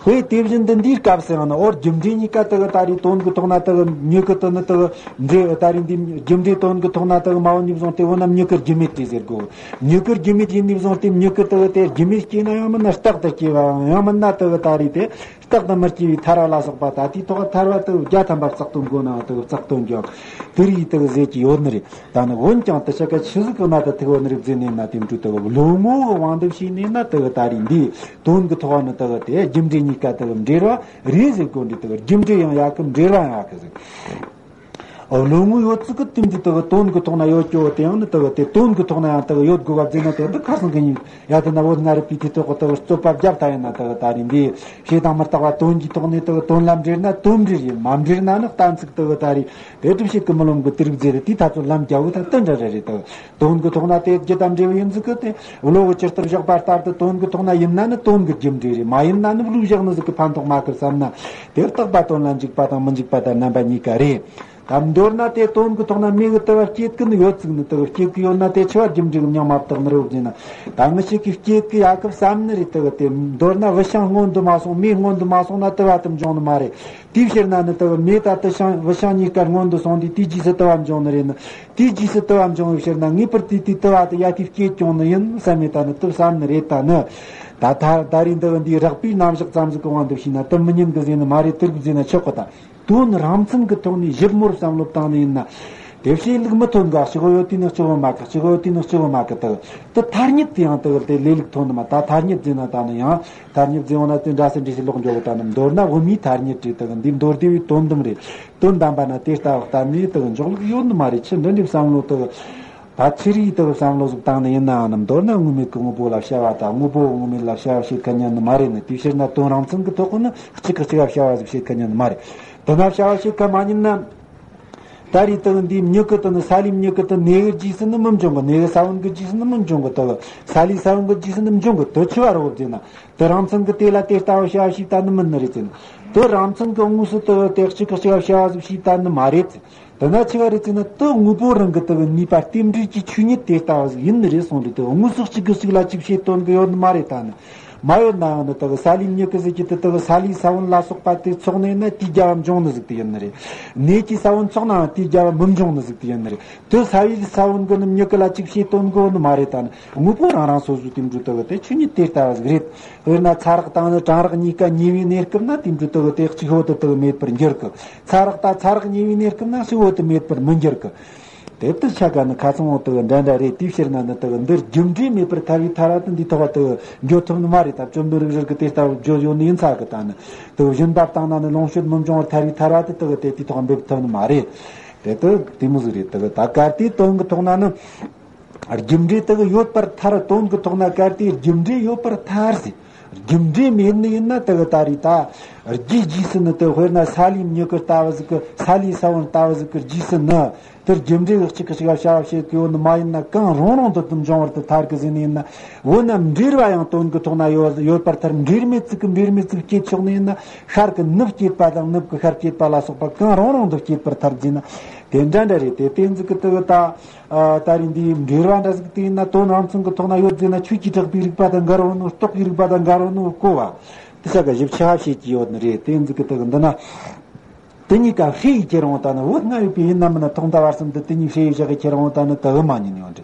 ཧོས་དེ་བཞིན་དུ་འདིའི་སྐབས་སུ་ཡང་ན་འོ་རྒྱུ་འབྲས་གཉིས་ཀ་དེ་གི་ད་རེས་དོན་གྱི་ཐོག་ན་དེ་གི་མྱུ་གུ་དེ་ནི་དེ་གི་འབྲས། ད་རེས་འདི་རྒྱུ་འབྲས་དོན་གྱི་ཐོག་ན་དེ་གི་མ་འོ་ནི་བཟུང་སྟེ་འོ་ན་མྱུ་གུ་རྒྱུ་མེད་དེ་ཟེར་གོ། མྱུ་གུ་རྒྱུ་མེད་ཡིན་ནི་བཟུང་སྟེ་མྱུ་གུ་དེ་གི་དེ་རྒྱུ་མེད་སྐྱེས་ན་ཡང་མིན་ན་རྟག་ཏུ་སྐྱེ་བའམ་ཡང་མིན་ན་དེ་གི་ད་རེས་དེ་རྟག་ཏུ་མི་སྐྱེ་བའི་ཐར་བ་ལ་སོགས་པ། ད་དེའི་ཐོག་ཐར་བ་དེ་གི་བརྒྱ་ཐམ་པ་བརྩེགས་དོན་གོ་ན་དེ་གི་བརྩེགས་དོན་ཀྱང་དེ་རིགས་དེ་གི་ཟེར་གྱི་ཡོད་ནི་རེད། ད་ནི་འོན་ཀྱང་དེ་ཆ་ག་ཆི་ཟིག་གི་ན་ད་ཐུག་ཡོད་ནི་རེད་ཟེར་ནས་ན། དེ་འདྲ་དེ་གི་བློ་ངོ་གི་དབང་དུ་བྱས་ནས་ན་དེ་གི་ད་རེས་འདི། དོན་གྱི་ཐོག་ནི་དེ་གི་དེ་རྒྱུ་འབྲས་གཉིས་ཀ་དེ་གི་འབྲེལ་བ་རེད་ཟེར་གོ་འདི། དེ་གི་རྒྱུ་འབྲས་ཡང་ཡག་གི་འབྲེལ་བ་ཡང་ཡག་གི་ཟེར། ཨོ་བློ་ངོ་ཡོད་ཚུལ་གི་དེ་འདི་དེ་གི་དོན་གྱི་ཐོག་ན་ཡོད་ཀྱོ། དེ་ཡང་ནི་དེ་གི་དེ་དོན་གྱི་ཐོག་ན་ཡང་དེ་གི་ཡོད་དགོས་པ་ཟེར་ན་དེ་འདི་ཁ་སང་གི་ཡིན། ཡ་དེ་ན་བོད་སྔ་རབས་པའི་དུས་ཐོག་གི་དེ་གི་རྩོད་པ་བརྒྱབ་ད་ཡིན་ན་དེ་གི་ད་རེས་འདི་བྱས་དང་མི་རྟག་པ་དོན་གྱི་ཐོག་ནས་དེ་གི་དོན་ལ་འབྲེལ་ན་དོན་འབྲེལ་ཡིན། མ་འབྲེལ་ན་ནི་གཏན་ཚིགས་དེ་གི་ད་རེས་དེ་སྒྲུབ་བྱེད་ཀྱི་མི་ལོམ་གི་དེ་རིགས་ཟེར། དེའི་ཐ་ཚོད་ལམ་རྒྱལ་བོ་ད་དེ་འདྲ་རེ་རེད་དེ། དོན་གྱི་ཐོག་ན་དེ་རྒྱུ་དང་འབྲས་བུ་ཡིན་ཟིག་གི་དེ་བློ་གི་ཇི་ལྟར་བཞག་པ་ལྟར་དུ་དོན་གྱི་ཐོག་ན་ཡིན་ན་ནི་དོན་གྱི་རྒྱུ་འབྲས་རེད། མ་ཡིན་ན་ནི་བློས་བཞག་ནི་ཟིག་གི་ཕན་ཐོགས་མེད་གི་བསམ་ན། དེ་རྟག་པ་དོན་ལ་འཇུག་པ་དང་མི་འཇུག་པ་དང་རྣམ་པ་གཉིས་ཀ་རེད། ད་མདོར་ན་དེ་དོན་གྱི་ཐོག་ན་མེ་གི་དུ་བ་སྐྱེད་ཀྱི་ནི་ཡོད་ཚུགས་ནི། དུ་བ་སྐྱེད་ཀྱི་ཡོད་ན་དེ་ཆི་བ་རྒྱུ་འབྲས་གི་མྱིང་མ་བཏགས་ནི་རེད་བ་ཟེར་ན། ད་ངི་ཞིག་གིས་སྐྱེད་ཀྱི་ཡག་གི་བསམ་ནི་རེད། དུ་བ་དེ་མདོར་ན་བུད་ཤིང་སྔོན་དུ་མ་སོང་། མེ་སྔོན་དུ་མ་སོང་ན་དུ་བ་དེ་འབྱུང་ནི་མ་རེད། དེའི་ཕྱིར་ན་ནི་དུ་བ་མེ་ད་དུ་ཤིང་བུད་ཤིང་གཉིས་ཀ་སྔོན་དུ་སོང་དུས་དེའི་རྗེས་སུ་དུ་བ་འབྱུང་ནི་རེད་ནི། དེའི་རྗེས་སུ་དུ་བ་འབྱུང་བའི་ཕྱིར་ན་ངེས་པར་དུ་དེའི་དུ་བ་དེ་ཡ་དེ་སྐྱེད་སྐྱོང་ནི་ཡིན་བསམ་མེད། ད་ནི་དུ་བསམ་ནི་རེད། ད་ནི་ད་ད་ད་རེས་འདི་བ་འདིའི་རགས་པའི་རྣམ་གཞག་ཙམ་ཟིག་གི་དབང་དུ་བྱས་ན་དུ་མི་ཉན་གི་ཟེར་ནི་མ་རེད། དུ་རིགས་ཟེར་ན་ཆོག་གི། ད་དོན་རང་མཚན་གི་ཐོག་ནས་ཞིབ་མོར་བསམ་བློ་བཏང་ནི་ཡིན་ན། དེ་བྱས་ལུགས་མི་ཐོན་ག། གཅིག་གོ་ཡོད་དུས་ནི་གཅིག་གོ་མ་གི། གཅིག་གོ་ཡོད་དུས་ནི་གཅིག་གོ་མ་གི། དེ་དེ་ཐ་སྙད་དེ་ཡང་དེ་དེ་ལས་ལུགས་ཐོན་ནི་མ། ད་ཐ་སྙད་ཟེར་ན་ད་ནི་ཡང་ཐ་སྙད་ཟེར་འོང་ན་དེ་འདྲ་སེ་འདྲ་སེ་ལོག་འཇོག་གི། ད་ནི་མདོར་ན་དབུ་མའི་ཐ་སྙད་རེད། དེ་འདི་མདོ་སྡེ་བའི་དོན་དམ་རེད། དོན་དམ་པ་ན་དེ་ལྟ་བུ་གཏན་ནས་དེ་འཇོག་ལུགས་ཡོད་ནི་མ་རེད། ཆི་འདྲ་འདྲའི་བསམ་བློ་དེ། ད་ཆི་རིགས་དེ་བསམ་བློ་ཟིག་བཏང་ནི་ཡིན་ནའང་ནི། མདོར་ན་དངོས་མེད་ཀྱི་དངོས་པོ་ལ་བྱ་བ་དང་། དངོས་པོ་དངོས་མེད་ལ་བྱ་བ་བྱེད་མཁན་ཉན་ནི་མ་རེད་ནི། དེའི་ཕྱིར་ན་དོན་རང་མཚན་གྱི་ཐོག་གི་ནི་གཅིག་གིས་གཅིག་ལ་བྱ་བ་ཟིག་བྱེད་མཁན་ཉན་ནི་མ་རེད། དེ་ན་བྱ་བ་བྱེད་མཁན་མ་ཉན་ན། ད་རེས་དེ་འདིའི་མྱུ་གུ་དེ་ནི། ས་ལའི་མྱུ་གུ་དེ་ནས་གི་རྗེས་སུ་ནི་མི་འབྱུང་གི། ནས་གི་ས་བོན་གི་རྗེས་སུ་ནི་མི་འབྱུང་གི། དེ་ས་ལའི་ས་བོན་གི་རྗེས་སུ་ནི་འབྱུང་གི། དེ་ཆི་བ་རེད་བ་ཟེར་ན། དེ་རང་མཚན་གི་དེ་ལ་དེ་ལྟ་བུ་བྱ་བ་བྱས་ད་ནི་མིན་ནི་རེད་ཟེར་ན། དེ་རང་མཚན་གི་དངོས་སུ་དེ་དེ་གཅིག་གིས་གཅིག་ལ་བྱ་བ་ཟིག་བྱས་ད་ནི་མ་རེད་ཟེར། དེ་ན་ཆི་བ་རེད་ཟེར་ན། དེ་དངོས་པོ་རང་གི་དེ་གི་ནུས་པ་རྟེན་འབྲེལ་གྱི་ཆོས་ཉིད་དེ་ལྟ་བུ་ཟིག་ཡིན་ནི་རེད་གསུངས་རེད། དེ་དངོས་སུ་གཅིག་གིས་གཅིག་ལ་གཅིག་བྱེད་དོན་གི་ཡོད་ནི་མ་རེད། ད་ནི་མ་ཡོད་ན་ཡང་ནི་དེ་གི་ས་ལའི་མྱུ་གུ་ཟེར་གྱི་དེ་དེ་གི་ས་ལའི་ས་བོན་ལ་སོགས་པ་དེ་ཚོགས་ནས་ན་དེའི་རྒྱལ་བ་འབྱུང་ནི་ཟིག་དེ་ཡིན་ནི་རེད། ནས་ཀྱི་ས་བོན་ཚོགས་ནའང་དེའི་རྒྱལ་བ་མི་འབྱུང་ནི་ཟིག་དེ་ཡིན་ནི་རེད། དེ་ས་ལའི་ས་བོན་གི་ནི་མྱུ་གུ་ལ་གཅིག་བྱེད་དོན་གི་ཡོད་ནི་མ་རེད། ད་ནི་དངོས་པོ་རང་རང་སོ་སོའི་དེ་འདྲ་དེ་གི་དེ་ཆོས་ཉིད་དེ་ལྟ་བུ་ཟིག་རེད། དཔེར་ན་ཚ་རགས་དང་ནི་གྲང་རགས་གཉིས་ཀ་ཉེ་བའི་གནས་སྐབས་ན་དེ་འདྲ་དེ་གི་དེ་གཅིག་བོ་དེ་དེ་གི་མེད་པར་འགྱུར་གི། ཚ་རགས་དང་ཚ་རགས་ཉེ་བའི་གནས་སྐབས་ན་གཅིག་བོ་དེ་མེད་པར་མི་འགྱུར་གི། དེ་ལྟར་ཆ་ག་ནི་ཁ་ཚང་བོ་དེ་གི་འདྲ་འདྲ་རེད། དེའི་ཕྱིར་ན་ནི་དེ་གི་འདིར་རྒྱུ་འབྲས་མེད་པར་ཐལ་བའི་ཐལ་བ་དེ་འདིའི་ཐོག་ག་དེ་གི་འགྱོ་ཐུབ་ནི་མ་རེད། ད་བཅོམ་ལྡན་རིག་རལ་གི་དེ་ལྟ་བུ་བརྗོད་ཡོད་ནི་ཡིན་ཚ་གི། ད་ནི་དེ་གི་བཞིན་པ་བཏང་ན་ནི་ལོངས་སྤྱོད་མི་འབྱུང་བར་ཐལ་བའི་ཐལ་བ་དེ་དེ་གི་དེ་དེའི་ཐོག་འབེབས་ཐུབ་ནི་མ་རེད། དེ་དེ་དེ་མོ་ཟིག་རེད། དེ་གི་ད་གལ་ཏེ་དོན་གི་ཐོག་ན་ནི། རྒྱུ་འབྲས་དེ་གི་ཡོད་པར་ཐལ། དོན་གྱི་ཐོག་ན་གལ་ཏེ་རྒྱུ་འབྲས་ཡོད་པར་ཐལ་ཟེར། རྒྱུ་འབྲས་མེད་ནི་ཡིན་ན་དེ་གི་ད་རེས་ད་རྒྱུའི་རྗེས་སུ་ནི་དེ། དཔེར་ན་ས་ལའི་མྱུ་གུ་ལྟ་བུ་ཟིག་གི། ས་ལའི་ས་བོན་ལྟ་བུ་ཟིག་གི་རྗེས་སུ་ནི་དེ་རྒྱུ་འབྲས་གཅིག་གིས་གཅིག་ལ་བྱ་བ་བྱེད་ཀྱི་ཡོད་ནི་མ་ཡིན་ན། གང་རུང་རུང་དུ་དེ་འབྱུང་བར་དུ་ཐལ་གི་ཟེར་ནི་ཡིན་ན། འོ་ན་འབྲེལ་བ་ཡང་དོན་གྱི་ཐོག་ན་ཡོད་ཡོད་པར་ཐལ། འབྲེལ་མེད་ཅིག་གིས་འབྲེལ་མེད་ཅིག་སྐྱེད་ཆོག་ནི་ཡིན་ན། ཤར་གྱི་ནུབ་སྐྱེད་པ་དང་ནུབ་ཀྱི་ཤར་སྐྱེད་པ་ལ་སོགས་པ་གང་རུང་རུང་དུ་སྐྱེད་པར་ཐལ་ཟེར་ན། དེ་འདྲ་འདྲ་རེད། དེ་དེ་ཟིག་གི་དེ་གི་ད། ཨ། ད་རེས་འདིའི་འབྲེལ་བ་འདྲ་ཟིག་དེ་ཡིན་ན་དོན་རང་མཚན་གྱི་ཐོག་ན་ཡོད་ཟེར་ན། ཆོས་ཀྱི་གྲགས་པའི་རིགས་པ་དང་འགལ་རོ་ནོ། རྟོག་གི་རིགས་པ་དང་འགལ་རོ་ནོ་གོ་བ། དེ་ཆ་ག་ཞིབ་ཆ་བྱེད་ཀྱི་ཡོད་ནི་རེད། དེ་ཟིག་གི་དེ་གི་འདི་ན། དེ་གཉིས་ཀ་ཧྲེ་ཡི་ཁྱེར་འོང་ད་ནི། བོད་སྔ་ཡོད་པའི་ཡིན་ན་མིན་ན་ཐོག་མཐའ་བར་གསུམ་དུ་དེ་གཉིས་ཧྲེ་ཡི་བཞག་གི་ཁྱེར་འོང་ད་ནི་དེ་གི་མ་ཉན་ཡོད་འདྲ།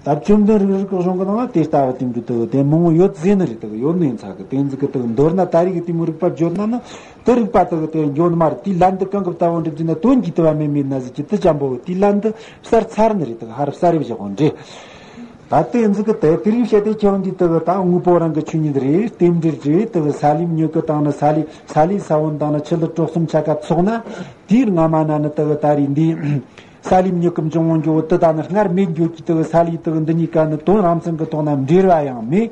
ད་བཅོམ་ལྡན་རིག་རིག་གི་གཞུང་གི་ནང་ལ་དེ་ལྟ་བུ་དེ་འདྲ་དེ་གི་དེ་མང་བོ་ཡོད་ཟེར་ནི་རེད། དེ་གི་ཡོད་ནི་ཡིན་ཚ་གི། དེ་ཟིག་གི་དེ་གི་མདོར་ན་ད་རེས་གི་དེ་མོ་རིགས་པ་བརྗོད་ན་ནི། དེ་རིགས་པ་དེ་གི་དེ་འགྱོ་ནི་མ་རེད། དེའི་ལན་དུ་གང་གི་ལྟ་བུ་འགྲུབ་ཟེར་ན། དོན་གྱིས་དེ་བ་མེད་མེད་ན་ཟེར་གྱི་དེ་ཅམ་པོ་དེའི་ལན་དུ་གསར་ཚར་ནི་རེད། དེ་གི་ཧར་གསར་རེ་བཞག་འོང་འདྲ། ད་དེ་ཟིག་གི་དེ་དེ་རིགས་བཤད་དེ་ཁྱོད་འདི་དེ་གི་ད་དངོས་པོ་རང་གི་ཆོས་ཉིད་རེད། རྟེན་འབྲེལ་རེད། དེ་གི་ས་ལའི་མྱུ་གུ་དང་ནི་ས་ལའི་ས་ལའི་ས་བོན་དང་ནི་ཆུ་ལུད་གྲོག་གསུམ་ཆ་ག་ཚོགས་ན། དེའི་སྔ་མ་ན་ནི་དེ་གི་ད་རེས་འདི་ས་ལའི་མྱུ་གུ་འབྱུང་བོ་འགྱོ་དེ་ད་ནི་སྔར་མེད་འགྱོ་གི། དེ་གི་ས་ལའི་དེ་གི་འདི་གཉིས་ཀ་ནི་དོན་རང་མཚན་གི་ཐོག་ན་འབྲེལ་བ་ཡང་མེད།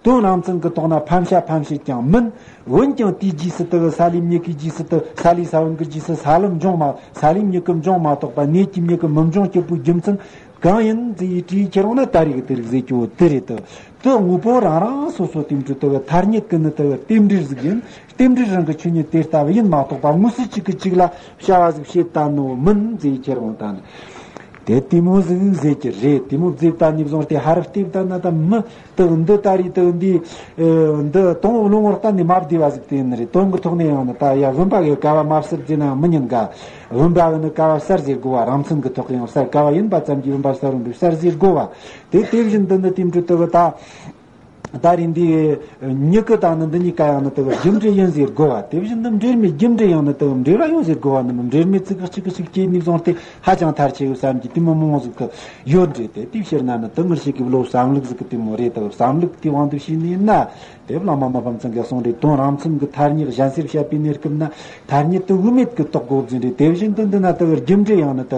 དོན་རང་མཚན་གྱི་ཐོག་ན་ཕམ་བྱ་ཕམ་བྱེད་ཀྱང་མིན། འོན་ཀྱང་དེའི་རྗེས་སུ་དེ་གི་ས་ལའི་མྱུ་གུའི་རྗེས་སུ་དེ་ས་ལའི་ས་བོན་གྱི་རྗེས་སུ་ས་ལམ་འབྱུང་མ། ས་ལའི་མྱུ་གུ་འབྱུང་མ་གཏོགས་པ་ནད་ཀྱི་མྱུ་གུ་མི་འབྱུང་སྐྱེ་བོའི་རྒྱུ་མཚན་གང་ཡིན་ཟེར་ཡི་དྲིས་ཁྱེར་འོང་ན། ད་རེས་ཀྱི་དེ་རིགས་ཟེར་རྒྱུ་བོ་དེ་རེད་དོ། དེ་དངོས་པོ་རང་རང་སོ་སོ་དེ་འདྲ་དེ་གི་ཐ་སྙད་ཀྱི་ནི་དེ་གི་རྟེན་འབྲེལ་ཟིག་ཡིན། རྟེན་འབྲེལ་རང་གི་ཆོས་ཉིད་དེ་ལྟ་བུ་ཡིན་མ་གཏོགས་པ་དངོས་སུ་གཅིག་གིས་གཅིག་ལ་བྱ་བ་ཟིག་བྱེད་ད་ནོ་མིན་ཟེར་ཁྱེར་འོང་ད་ནི། དེ་དེ་མོ་ཟིག་ཟེར་གྱི་རེད། དེ་མོ་ཟེར་ད་ནི་བཟུང་སྟེ་ཧར་བལྟས་ད་ན་ད་མི་དེ་འདི་ད་རེས་དེ་འདི་འདི་དོན་བློ་ངོར་གཏན་ནས་མ་བདེ་བ་ཟིག་དེ་ནི་རེད། དོན་གྱི་ཐོག་ནས་ཡང་ནི་ད་ཡ་བུམ་པ་གི་ཀ་བ་མ་བསལ་ཟེར་ན་ཡང་མི་ཉན་ག་བུམ་པ་གི་ནི་ཀ་བ་བསལ་ཟེར་དགོས་བ། རང་མཚན་གྱི་ཐོག་ཡང་བསལ་ཀ་བ་ཡིན་པ་ཙམ་གྱིས་བུམ་པ་བསལ་རུང་བསལ་ཟེར་དགོས་བ། དེ་དེ་བཞིན་དུ་ནི་དེ་འདྲ་དེ་གི་ད། ད་རེས་འདི་མྱུ་གུ་དང་ནི་འདི་གཉིས་ཀ་ཡང་ནི་དེ་གི་རྒྱུ་འབྲས་ཡིན་ཟེར་དགོས་བ། དེ་བཞིན་དུ་འབྲེལ་མེད་རྒྱུ་འབྲས་ཡང་ནི་དེ་གི་འབྲེལ་བ་ཡོད་ཟེར་དགོས་བ། ནི་མི་འབྲེལ་མེད་ཚིག་གཅིག་གི་ཚིག་གཅིག་ནས་བཟུང་སྟེ་ཧ་ཅང་མཐར་ཆེ་བའི་བསམ་གྱིས་དེ་མོ་མང་ཟིག་གི་ཡོད་འདྲེ། དེ་དེའི་ཕྱིར་ན་ནི་དེ་ངེད་ཅག་གི་བློ་བསམ་ལུགས་ཟིག་གི་དེ་མོ་རེད། དེ་བསམ་ལུགས་དེ་དབང་དུ་བྱས་ནས་ན། དེ་བླ་མ་མི་ཕམ་ཚང་གིས་གསུངས་རེད། དོན་རང་མཚན་གྱི་ཐ་སྙད་གཞན་སེལ་བཤད་པའི་གནས་སྐབས་ན། ཐ་སྙད་དེ་དབུ་མེད་ཀྱི་རྟོགས་དགོས་ཟིན་རེད། དེ་བཞིན་དུ་འདི་ན་དེ་གི་རྒྱུ་འབྲས་ཡང་ནི་དེ་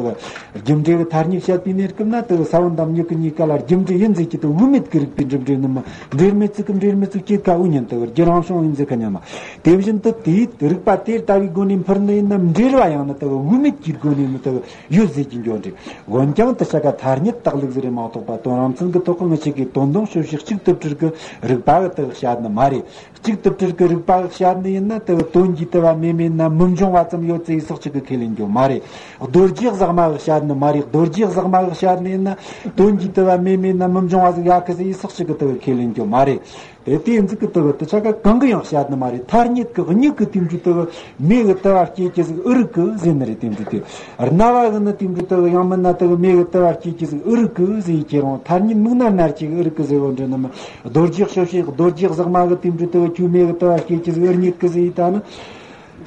གི་རྒྱུ་འབྲས་ཀྱི་ཐ་སྙད་བཤད་པའི་གནས་སྐབས་ན། དེ་གི་ས་བོན་དང་མྱུ་གུ་གཉིས་ཀ་ལ་རྒྱུ་འབྲས་ཡིན་ཟེར་གྱི་དེ་དབུ་མེད་ཀྱི་རིགས་པའི་འབྲེལ་འབྲེལ་ནི་མི་འབྲེལ་མེད་ཚིག་གི་འབྲེལ་མེད་ཚིག་སྐྱེད་ཀ་དབུ་ཉན་དེ་གི་རྒྱུ་རང་བྱུང་ཡིན་ཟེར་ག་ཉན་མ། དེ་བཞིན་དུ་དེའི་རིགས་པ་དེ་ལྟ་བུའི་སྒོ་ནས་འཕུར་ནི་ཡིན་ན། འབྲེལ་བ་ཡང་ནི་དེ་གི་དབུ་མེད་ཀྱི་སྒོ་ནས་ནི་དེ་གི་ཡོད་ཟེར་གྱི་འགྱོ་འདྲེ། འོན་ཀྱང་དེ་ཆ་ག་ཐ་སྙད་བཏགས་ལུགས་ཟིག་རེད་མ་གཏོགས་པ། དོན་རང་མཚན་གྱི་ཐོག་གི་ངེད་ཅག་གི་དོན་དང་ཕྱོགས་བཞི་གཅིག་ཏུ་སྒྲིལ་གྱི་རིགས་པ་གི་དེ་གི་བཤད་ནི་མ་རེད། གཅིག་ཏུ་སྒྲིལ་གྱི་རིགས་པ་གི་བཤད་ནི་ཡིན་ན། དེ་གི་དོན་གྱི་དེ་བ་མེ་མེད་ན་མི་འབྱུང་བ་ཙམ་ཡོད་ཚེ་ཡི་སོགས་གཅིག་གི་ཁས་ལེན་རྒྱུ་མ་རེད། རྡོ་རྗེ་ཟེགས་མ་གི་བཤད་ནི་མ་རེད། རྡོ་རྗེ་ཟེགས་མ་གི་བཤད་ནི་ཡིན་ན། དོན་གྱི་དེ་བ་མེ་མེད་ན་མི་འབྱུང་བ་ཟིག་ཡོད་གི་ཟེར་ཡི་སོགས་གཅིག་གི་དེ་གི་ཁས་ལེན་རྒྱུ་མ་རེད། དེ་དེ་ཟིག་གི་དེ་གི་དེ་ཆ་ག་གང་གི་ཡང་བཤད་ནི་མ་རེད། ཐ་སྙད་ཀྱི་མྱུ་གུ་དེ་འདྲ་དེ་གི་མེ་གི་དུ་བ་སྐྱེད་ཀྱི་ཟིག་ཨུ་རུ་ཀི་ཟེར་ནི་རེད། དེ་འདྲ་དེ་རྣ་བ་གི་ནི་དེ་འདྲ་དེ་གི་ཡང་མིན་ན་དེ་གི་མེ་གི་དུ་བ་སྐྱེད་ཀྱི་ཟིག་ཨུ་རུ་ཀི་ཟེར་ཁྱེར་འོང་། ཐ་སྙད་མིག་ནར་ནར་གྱི་ཨུ་རུ་ཀི་ཟེར་བོ་འདྲ་ནི་མི། རྡོ་རྗེ་ཤོ་ཤེ་རྡོ་རྗེ་ཟེགས་མ་གི་དེ་འདྲ་དེ་གི་ཁྱོད་མེ་གི་དུ་བ་སྐྱེད་ཀྱི་ཟིག་ཨུ་རུ་ཉིད་ཀི་ཟེར་ཡི་ད་ནི་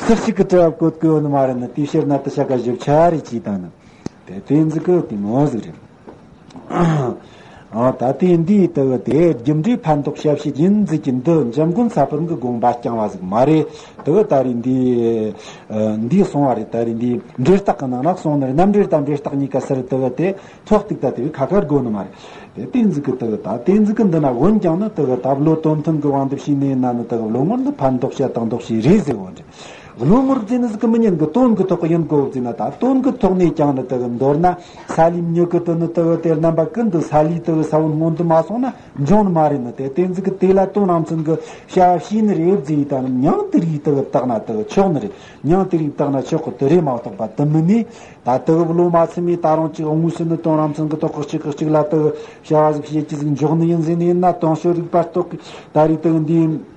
སུ་གཅིག་གི་དྲི་བ་བཀོད་གི་ཡོད་ནི་མ་རེད། ནི་དེ་ཕྱིར་ན་དེ་ཆ་ག་ཞིབ་ཆ་རེ་གྱིས་ད་ནི་དེ་དེ་ཟིག་གི་དེ་མོ་ཟིག་རེད། ཨ། ད་ལྟའི་འདིའི་དེ་གི་དེ་རྒྱུ་འབྲས་ཕན་འདོགས་བྱ་བྱེད་ཡིན་ཟེར་གྱི་འདི་འཇམ་མགོན་ས་པཎ་གྱི་དགོངས་པ་རྐྱང་བ་ཟིག་མ་རེད། དེ་གི་ད་རེས་འདི་ཨ་འདིའི་གསུང་བ་རེད། ད་རེས་འདིའི་འབྲས་རྟགས་ཀྱི་ནང་ན་གསུངས་ནི་རེད། རྣམ་འགྲེལ་དང་འབྲས་རྟགས་གཉིས་ཀ་ཟེར་དེ་གི་དེ་ཐོག་ཏིག་ད་དེ་གི་ཁ་ཁར་དགོས་ནི་མ་རེད། དེ་དེ་ཟིག་གི་དེ་གི་ད་དེ་ཟིག་གི་འདི་ན་འོན་ཀྱང་ནི་དེ་གི་ད་བློ་དོན་མཐུན་གྱི་དབང་དུ་བྱས་ནས་ན་ནི་དེ་གི་བློ་ངོར་ནི་ཕན་འདོགས་བྱ་དང་འདོགས་བྱེད་རེད་ཟེར་བོ་འདྲ། བློ་ངོར་བརྩིས་ནི་ཟིག་གི་མི་ཉན་གི། དོན་གི་ཐོག་གི་ཡིན་དགོས་བརྩིས་ན། ད་དོན་གི་ཐོག་ནས་ཀྱང་ནི་དེ་གི་མདོར་ན་ས་ལའི་མྱུ་གུ་དེ་ནི་དེ་གི་དེ་རྣམ་པ་ཀུན་ཏུ་ས་ལའི་དེ་གི་ས་བོན་སྔོན་དུ་མ་སོང་ན་འབྱུང་ནི་མ་རེད། ནི་དེ་དེ་ཟིག་གི་དེ་ལ་དོན་རང་མཚན་གི་བྱ་བྱས་ནི་རེད་བརྩིས་ཡི་ད་ནི་མྱང་དེ་རིགས་དེ་གི་བཏགས་ན་དེ་གི་ཆོག་ནི་རེད། མྱང་དེ་རིགས་བཏགས་ན་ཆོག་གི་དེ་རེད་མ་གཏོགས་པ། དེ་མིན་ནི་ད་དེ་གི་བློ་མ་ཚིམ་མི་ད་རུང་ཅིག་དངོས་སུ་ནི་དོན་རང་མཚན་གི་ཐོག་གི་གཅིག་གི་གཅིག་ལ་དེ་གི་བྱ་བ་ཟིག་བྱེད་ཀྱི་ཟིག་འཇོག་ནི་ཡིན་ཟེར་ནི་ཡིན་ན། དོན་སྤྱོད་རིག་པ་རྟོག་གི་ད་རེས་དེ་གི་འདི།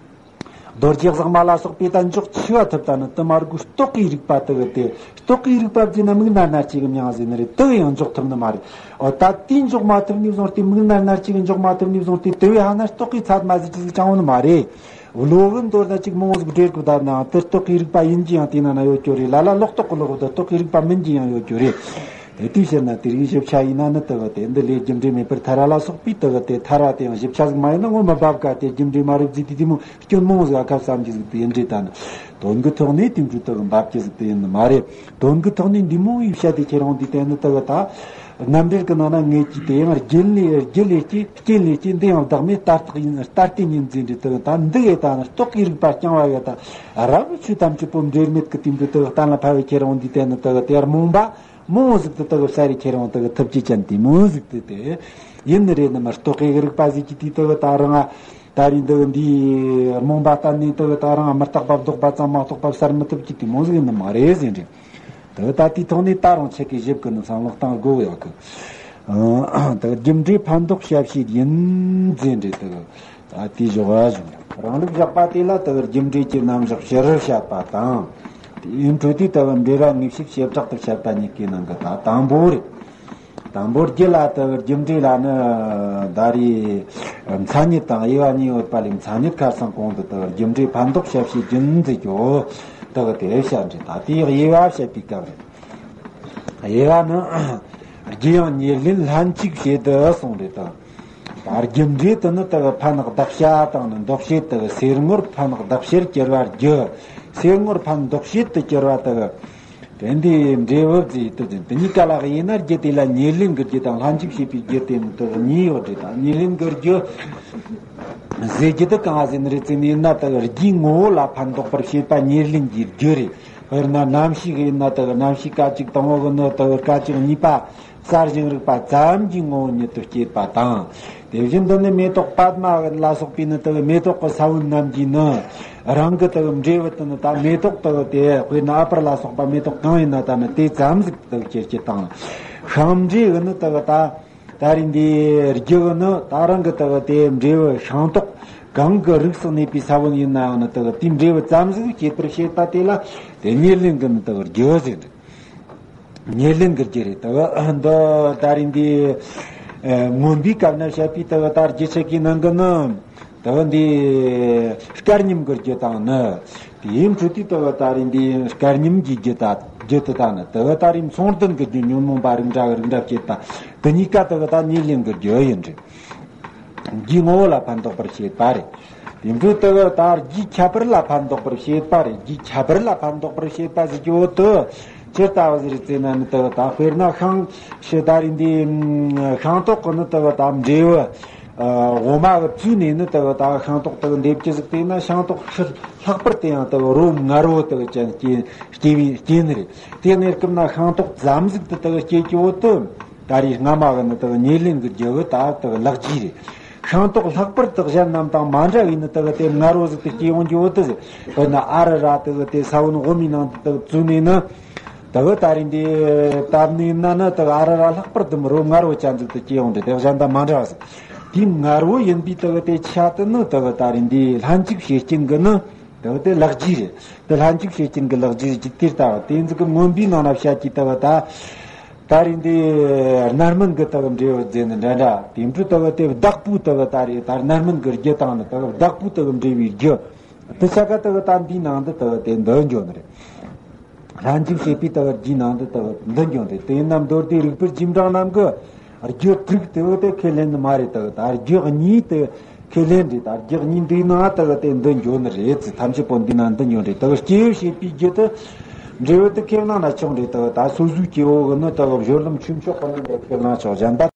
རྡོ་རྗེ་ཟེགས་མ་ལ་སོགས་པས་ད་འཇོག་ཆི་བ་ཐུབ་ད་ནི་དེ་མ་རྒོད་རྟོག་གེའི་རིག་པ་དེ་གི་དེ། རྟོག་གེའི་རིག་པ་བརྗེ་ན་མིག་ནར་ནར་གྱི་གི་མྱང་ཟེར་ནི་རེད། དེ་གི་ཡང་འཇོག་ཐུབ་ནི་མ་རེད། འོ་ད་དེ་འཇོག་མ་ཐུབ་ནས་བཟུང་སྟེ། མིག་ནར་ནར་གྱི་གི་འཇོག་མ་ཐུབ་ནས་བཟུང་སྟེ། དེ་བས་ཧ་ན་རྟོག་གེའི་ཚད་མ་ཟིག་ཅི་ཟིག་ཅང་ཡོད་ནི་མ་རེད། བློ་གི་མདོར་ན་ཅིག་མང་བོ་ཟིག་འདྲེ་རྒྱུ་ད་ནའང་དེ་རྟོག་གེའི་རིག་པ་ཡིན་གྱི་ཡང་དེ་ན་ན་ཡོད་རྒྱུ་རེད། ལ་ལ་ལོག་རྟོག་གི་ལོག་ད་རྟོག་གེའི་རིག་པ་མིན་གྱི་ཡང་ཡོད་རྒྱུ་རེད། དེ་དུས་ཕྱིར་ན་དེ་རིགས་ཞིབ་ཆ་ཡིན་ན་ནི་དེ་གི་དེ་འདི་ལས་རྒྱུ་འབྲས་མེད་པར་ཐར་བ་ལ་སོགས་པའི་དེ་གི་དེ་ཐར་བ་དེ་ཡང་ཞིབ་ཆ་ཟིག་མ་ཡིན་ན་ངོ་མ་འབབ་ག་དེ་རྒྱུ་འབྲས་མ་རེད་ཟེར་དུས་དེ་མོ་སྐྱོན་མང་ཟིག་ཨ་ཁ་བསམ་གྱི་ཟིག་དེ་ཡིན་འདྲེ་ད་ནི། དོན་གྱི་ཐོག་ནས་དེ་འདྲའི་དེ་གི་འབབ་ཀྱི་ཟིག་དེ་ཡིན་ནི་མ་རེད། དོན་གྱི་ཐོག་ནས་འདི་མོ་ཡི་བཤད་དེ་ཁྱེར་འོང་དུས་དེ་ནི་དེ་གི་ད་རྣམ་འགྲེལ་གྱི་ནང་ན་ངེད་ཀྱིས་དེ་ཡང་རྒྱུ་ལས་རྒྱུ་ལས་སྐྱེས། རྐྱེན་ལས་སྐྱེས། འདི་ཡང་བདག་མེད་ལྟར་རྟག་ཡིན། ལྟར་རྟེན་ཡིན་ཟེར་འདྲེ་དེ་གི་ད་འདི་གི་ད་ནི་རྟོག་གེའི་རིག་པ་རྐྱང་བ་གི་ད་རབ་ཆོས་ཐམས་ཅད་པོ་འབྲེལ་མེད་ཀྱི་དེ་འདྲའི་དེ་གི་གཏན་ལ་ཕབ་བའི་ཁྱེར་འོང་དུས་དེ་ནི་དེ་གི་དེ་རྨོངས་པ་མང་བོ་ཟིག་དེ་དེ་གི་བསལ་རེ་ཁྱེར་འོང་དེ་གི་ཐུབ་ཀྱི་ཅན་དེ་མོ་ཟིག་དེ་དེ་ཡིན་ནི་རེད། ནི་མ་རྟོག་གེ་གི་རིག་པ་ཟིག་གི་དུས་དེ་གི་ད་རང་ང་ད་རིང་དེ་གི་འདིའི་རྨོངས་པ་གཏན་ནས་དེ་གི་ད་རང་ང་མི་རྟག་པ་ལྡོག་པ་ཙམ་མ་གཏོགས་པ་བསལ་མི་ཐུབ་ཀྱི་དེ་མོ་ཟིག་ཡིན་ནི་མ་རེད་ཟེར་འདྲེ། དེ་གི་ད་དེའི་ཐོག་ནས་ད་རུང་ཆེ་གི་ཞིབ་གི་ནི་བསམ་བློ་གཏང་དགོས་ཡོད་གི། ཨང་། དེ་གི་རྒྱུ་འབྲས་ཕན་འདོགས་བྱ་བྱེད་ཡིན་ཟེར་འདྲེ་དེ་གི། ད་དེའི་ཞོག་ཨ་ཞོག་རང་ལུགས་བཞག་པ་དེ་ལ་དེ་གི་རྒྱུ་འབྲས་ཀྱི་རྣམ་གཞག་ཕྱི་རུ་བཤད་པ་དང་། དེའི་འཕྲོས་དེ་དེ་གི་འབྲེལ་བ་དངོས་བཤད་བྱེ་བྲག་ཏུ་བཤད་པ་གཉིས་ཀའི་ནང་གི་ད་དང་པོ་རེད། དང་པོ་རྒྱུ་ལ་དེ་གི་རྒྱུ་འབྲས་ལ་ནི་ད་རེས་མཚན་ཉིད་དང་དབྱེ་བ་གཉིས་ཡོད་པ་ལས། མཚན་ཉིད་ཁ་སང་གོང་དུ་དེ་གི་རྒྱུ་འབྲས་ཕན་འདོགས་བྱ་བྱེད་རྒྱུན་ཟེར་རྒྱུ་དེ་གི་དེ་བཤད་འདྲེ། ད་དེའི་དབྱེ་བ་བཤད་པའི་སྐབས་རེད། དབྱེ་བ་ནི། རྒྱུ་ཡང་ཉེར་ལེན་ལྷན་ཅིག་བྱེད་དུ་གསུངས་རེད་དང་། ད་རྒྱུ་འབྲས་དེ་ནི་དེ་གི་ཕན་གདགས་བྱ་དང་ནི་འདོགས་བྱེད་དེ་གི་སེལ་ངོར་ཕན་གདགས་བྱར་གྱུར་པ་རྒྱུ། སེལ་ངོར་ཕན་འདོགས་བྱེད་དུ་གྱུར་པ་དེ་གི། དེ་འདི་འབྲས་བུ་བརྩིས་དུ་ཟིན། དེ་གཉིས་ཀ་ལ་དབྱེ་ན་རྒྱུ་དེ་ལ་ཉེར་ལེན་གྱི་རྒྱུ་དང་ལྷན་ཅིག་བྱེད་པའི་རྒྱུ་དེ་ནི་དེ་གཉིས་ཡོད་རེད། ད་ཉེར་ལེན་གྱི་རྒྱུ། ཟེར་རྒྱུ་དེ་གང་ཟེར་ནི་རེད་ཟེར་ནས་ན། དེ་རྒྱུའི་ངོ་བོ་ལ་ཕན་འདོགས་པར་བྱེད་པ་ཉེར་ལེན་གྱི་རྒྱུ་རེད། དཔེར་ན་རྣམ་ཤེས་ཡིན་ན་དེ་རྣམ་ཤེས་སྐད་ཅིག་དང་པོ་གི་ནི་དེ་སྐད་ཅིག་གཉིས་པ་གསལ་ཞིང་རིག་པ་ཙམ་གྱི་ངོ་བོ་ཉིད་དུ་སྐྱེས་པ་དང་། དེ་བཞིན་དུ་ནི་མེ་ཏོག་པདྨ་ལ་སོགས་པའི་ནི་དེ་མེ་ཏོག་གི་ས་བོན་རྣམས་ཀྱིས་ནི་རང་གི་དེ་འབྲས་བུ་དེ་ནི་ད་མེ་ཏོག་དེ་དེ་དཔེར་ན་ཨ་པར་ལ་སོགས་པ་མེ་ཏོག་གང་ཡིན་ན་ད་ནི་དེ་ཙམ་ཟིག་དེ་སྐྱེ་རྒྱུ་དང་། ཤིང་འབྲས་གི་ནི་དེ་ད། ད་རེས་འདིའི་རྒྱུ་གི་ནི་ད་རང་གི་དེ་གི་དེ་འབྲས་བུ་ཤིང་ཏོག་གང་གི་རིགས་སུ་གནས་པའི་ས་བོན་ཡིན་ནའང་ནི་དེ་གི་དེའི་འབྲས་བུ་ཙམ་ཟིག་སྐྱེད་པར་བྱེད་པ་དེ་ལ་དེ་ཉེར་ལེན་གི་ནི་དེ་གི་རྒྱུ་ཟེར། ཉེར་ལེན་གི་རྒྱུ་རེད། དེ་གི་འདི་ད་རེས་འདིའི་ཨ་མངོན་པའི་སྐབས་ན་བཤད་པའི་དེ་གི་ད་རྒྱུ་ཆ་གི་ནང་གི་ནི། དེ་གི་འདི་སྐལ་མཉམ་གྱི་རྒྱུ་དང་ནི། དེའི་འཕྲོས་དེ་དེ་གི་ད་རེས་འདི་སྐལ་མཉམ་གྱི་རྒྱུ་ད་རྒྱུ་དེ་དག་ནི་དེ་གི་ད་རེས་མཚུངས་ལྡན་གྱི་རྒྱུ་ཉོན་མོངས་པ་རིགས་འདྲ་གི་རིགས་འདྲ་བྱེད་པ་དེ་གཉིས་ཀ་དེ་གི་ད་ཉེར་ལེན་གྱི་རྒྱུ་ཡིན་རེད། རྒྱུའི་ངོ་བོ་ལ་ཕན་འདོགས་པར་བྱེད་པ་རེད། དེ་འཕྲོས་དེ་གི་ད་རྒྱུའི་ཁྱད་པར་ལ་ཕན་འདོགས་པར་བྱེད་པ་རེད། རྒྱུའི་ཁྱད་པར་ལ་ཕན་འདོགས་པར་བྱེད་པ་ཟེར་གྱི་འོ་དེ་ཇི་ལྟ་བུ་ཟིག་རེད་ཟེར་ན་ནི་དེ་གི་ད་དཔེར་ན་ཤིང་ཤི་ད་རེས་འདི་ཤིང་ཏོག་གི་ནི་དེ་གི་ད་འབྲས་བུ། ཨ་འོ་མ་གི་བཙོས་ནས་ནི་དེ་གི་ད་ཤིང་ཏོག་དེ་གི་འདེབས་ཀྱི་ཟིག་དེ་ན་ཤིང་ཏོག་ཤི་ལྷག་པར་དུ་ཡང་དེ་གི་རོ་མངར་བོ་དེ་གི་ཅན་སྐྱེ་སྐྱེ་བའི་སྐྱེ་ནི་རེད། དེ་གནས་སྐབས་ན་ཤིང་ཏོག་ཙམ་ཟིག་དེ་དེ་གི་སྐྱེ་གི་འོ་དེ་ད་རེས་སྔ་མ་གི་ནི་དེ་གི་ཉེར་ལེན་གི་རྒྱུ་བོ་ད་དེ་གི་ལག་རྗེས་རེད། ཤིང་ཏོག་ལྷག་པར་དུ་གཞན་རྣམས་དང་མ་འདྲ་བའི་ནི་དེ་གི་དེ་མངར་བོ་ཟིག་དེ་སྐྱེ་ཡོང་གི་འོ་དེ་ཟིག་དཔེར་ན་ཨ་རུ་ར་དེ་གི་དེ་ས་བོན་འོ་མའི་ནང་དུ་དེ་གི་བཙོས་ནས་ནི། དེ་གི་ད་རེས་འདི་བཏབ་ནས་ན་ནི་དེ་གི་ཨ་རུ་ར་ལྷག་པར་དུ་རོ་མངར་བོ་ཅན་ཟིག་དེ་སྐྱེ་ཡོང་དེ་དེ་གཞན་དང་མ་འདྲ་བ་ཟིག་དེ་མངར་བོ་ཡིན་པའི་དེ་གི་དེ་ཆ་དེ་ནི་དེ་གི་ད་རེས་འདི་ལྷན་ཅིག་བྱེད་རྐྱེན་གི་ནི་དེ་གི་དེ་ལག་རྗེས་རེད། དེ་ལྷན་ཅིག་བྱེད་རྐྱེན་གི་ལག་རྗེས་རེད། ཇི་ལྟར་ལྟ་བ་དེ་ཟིག་གི་མངོན་པའི་ནང་ན་བཤད་ཀྱི་དེ་གི་ད། ད་རེས་འདི་རྣམ་སྨིན་གི་དེ་གི་འབྲས་བུ་ཟེར་ནི་འདྲ་འདྲ། དེ་འཕྲོས་དེ་གི་དེ་བདག་པོའི་དེ་གི་ད་རེས་ད་རྣམ་སྨིན་གི་རྒྱུ་དང་ནི་དེ་གི་བདག་པོའི་དེ་གི་འབྲས་བུའི་རྒྱུ། དེ་ཆ་ག་དེ་གི་ད་འདིའི་ནང་དུ་དེ་གི་དེ་འདུ་འགྱོ་ནི་རེད། ལྷན་ཅིག་བྱེད་པའི་དེ་གི་རྒྱུའི་ནང་དུ་དེ་གི་འདུ་འགྱོ་ནི་རེད། དེ་ཡིན་ན་མདོ་སྡེ་རིག་པའི་རྗེས་འབྲང་རྣམས་ཀྱི་རྒྱུ་དྲུག་དེ་གི་དེ་ཁས་ལེན་ནི་མ་རེད། དེ་གི་ད་རྒྱུ་གཉིས་དེ་ཁས་ལེན་རེད། ད་རྒྱུ་གཉིས་འདིའི་ནང་དེ་གི་དེ་འདུ་འགྱོ་ནི་རེད་ཟེར། ཐམས་ཅད་པོ་འདིའི་ནང་འདུ་འགྱོ་ནི་རེད། དེ་གི་སྐྱེ་བོས་བྱེད་པའི་རྒྱུ་དེ་འབྲས་བུ་དེ་ཁས་བླངས་ན་ཆོག་རེད། དེ་གི་ད་སོ་སོའི་སྐྱེ་བོ་གི་ནི་དེ་གི་སྦྱོར་ལམ་ཆོས་མཆོག་གི་ནི་དེ་ཁས་བླངས་ཆོག་གཞན་པ།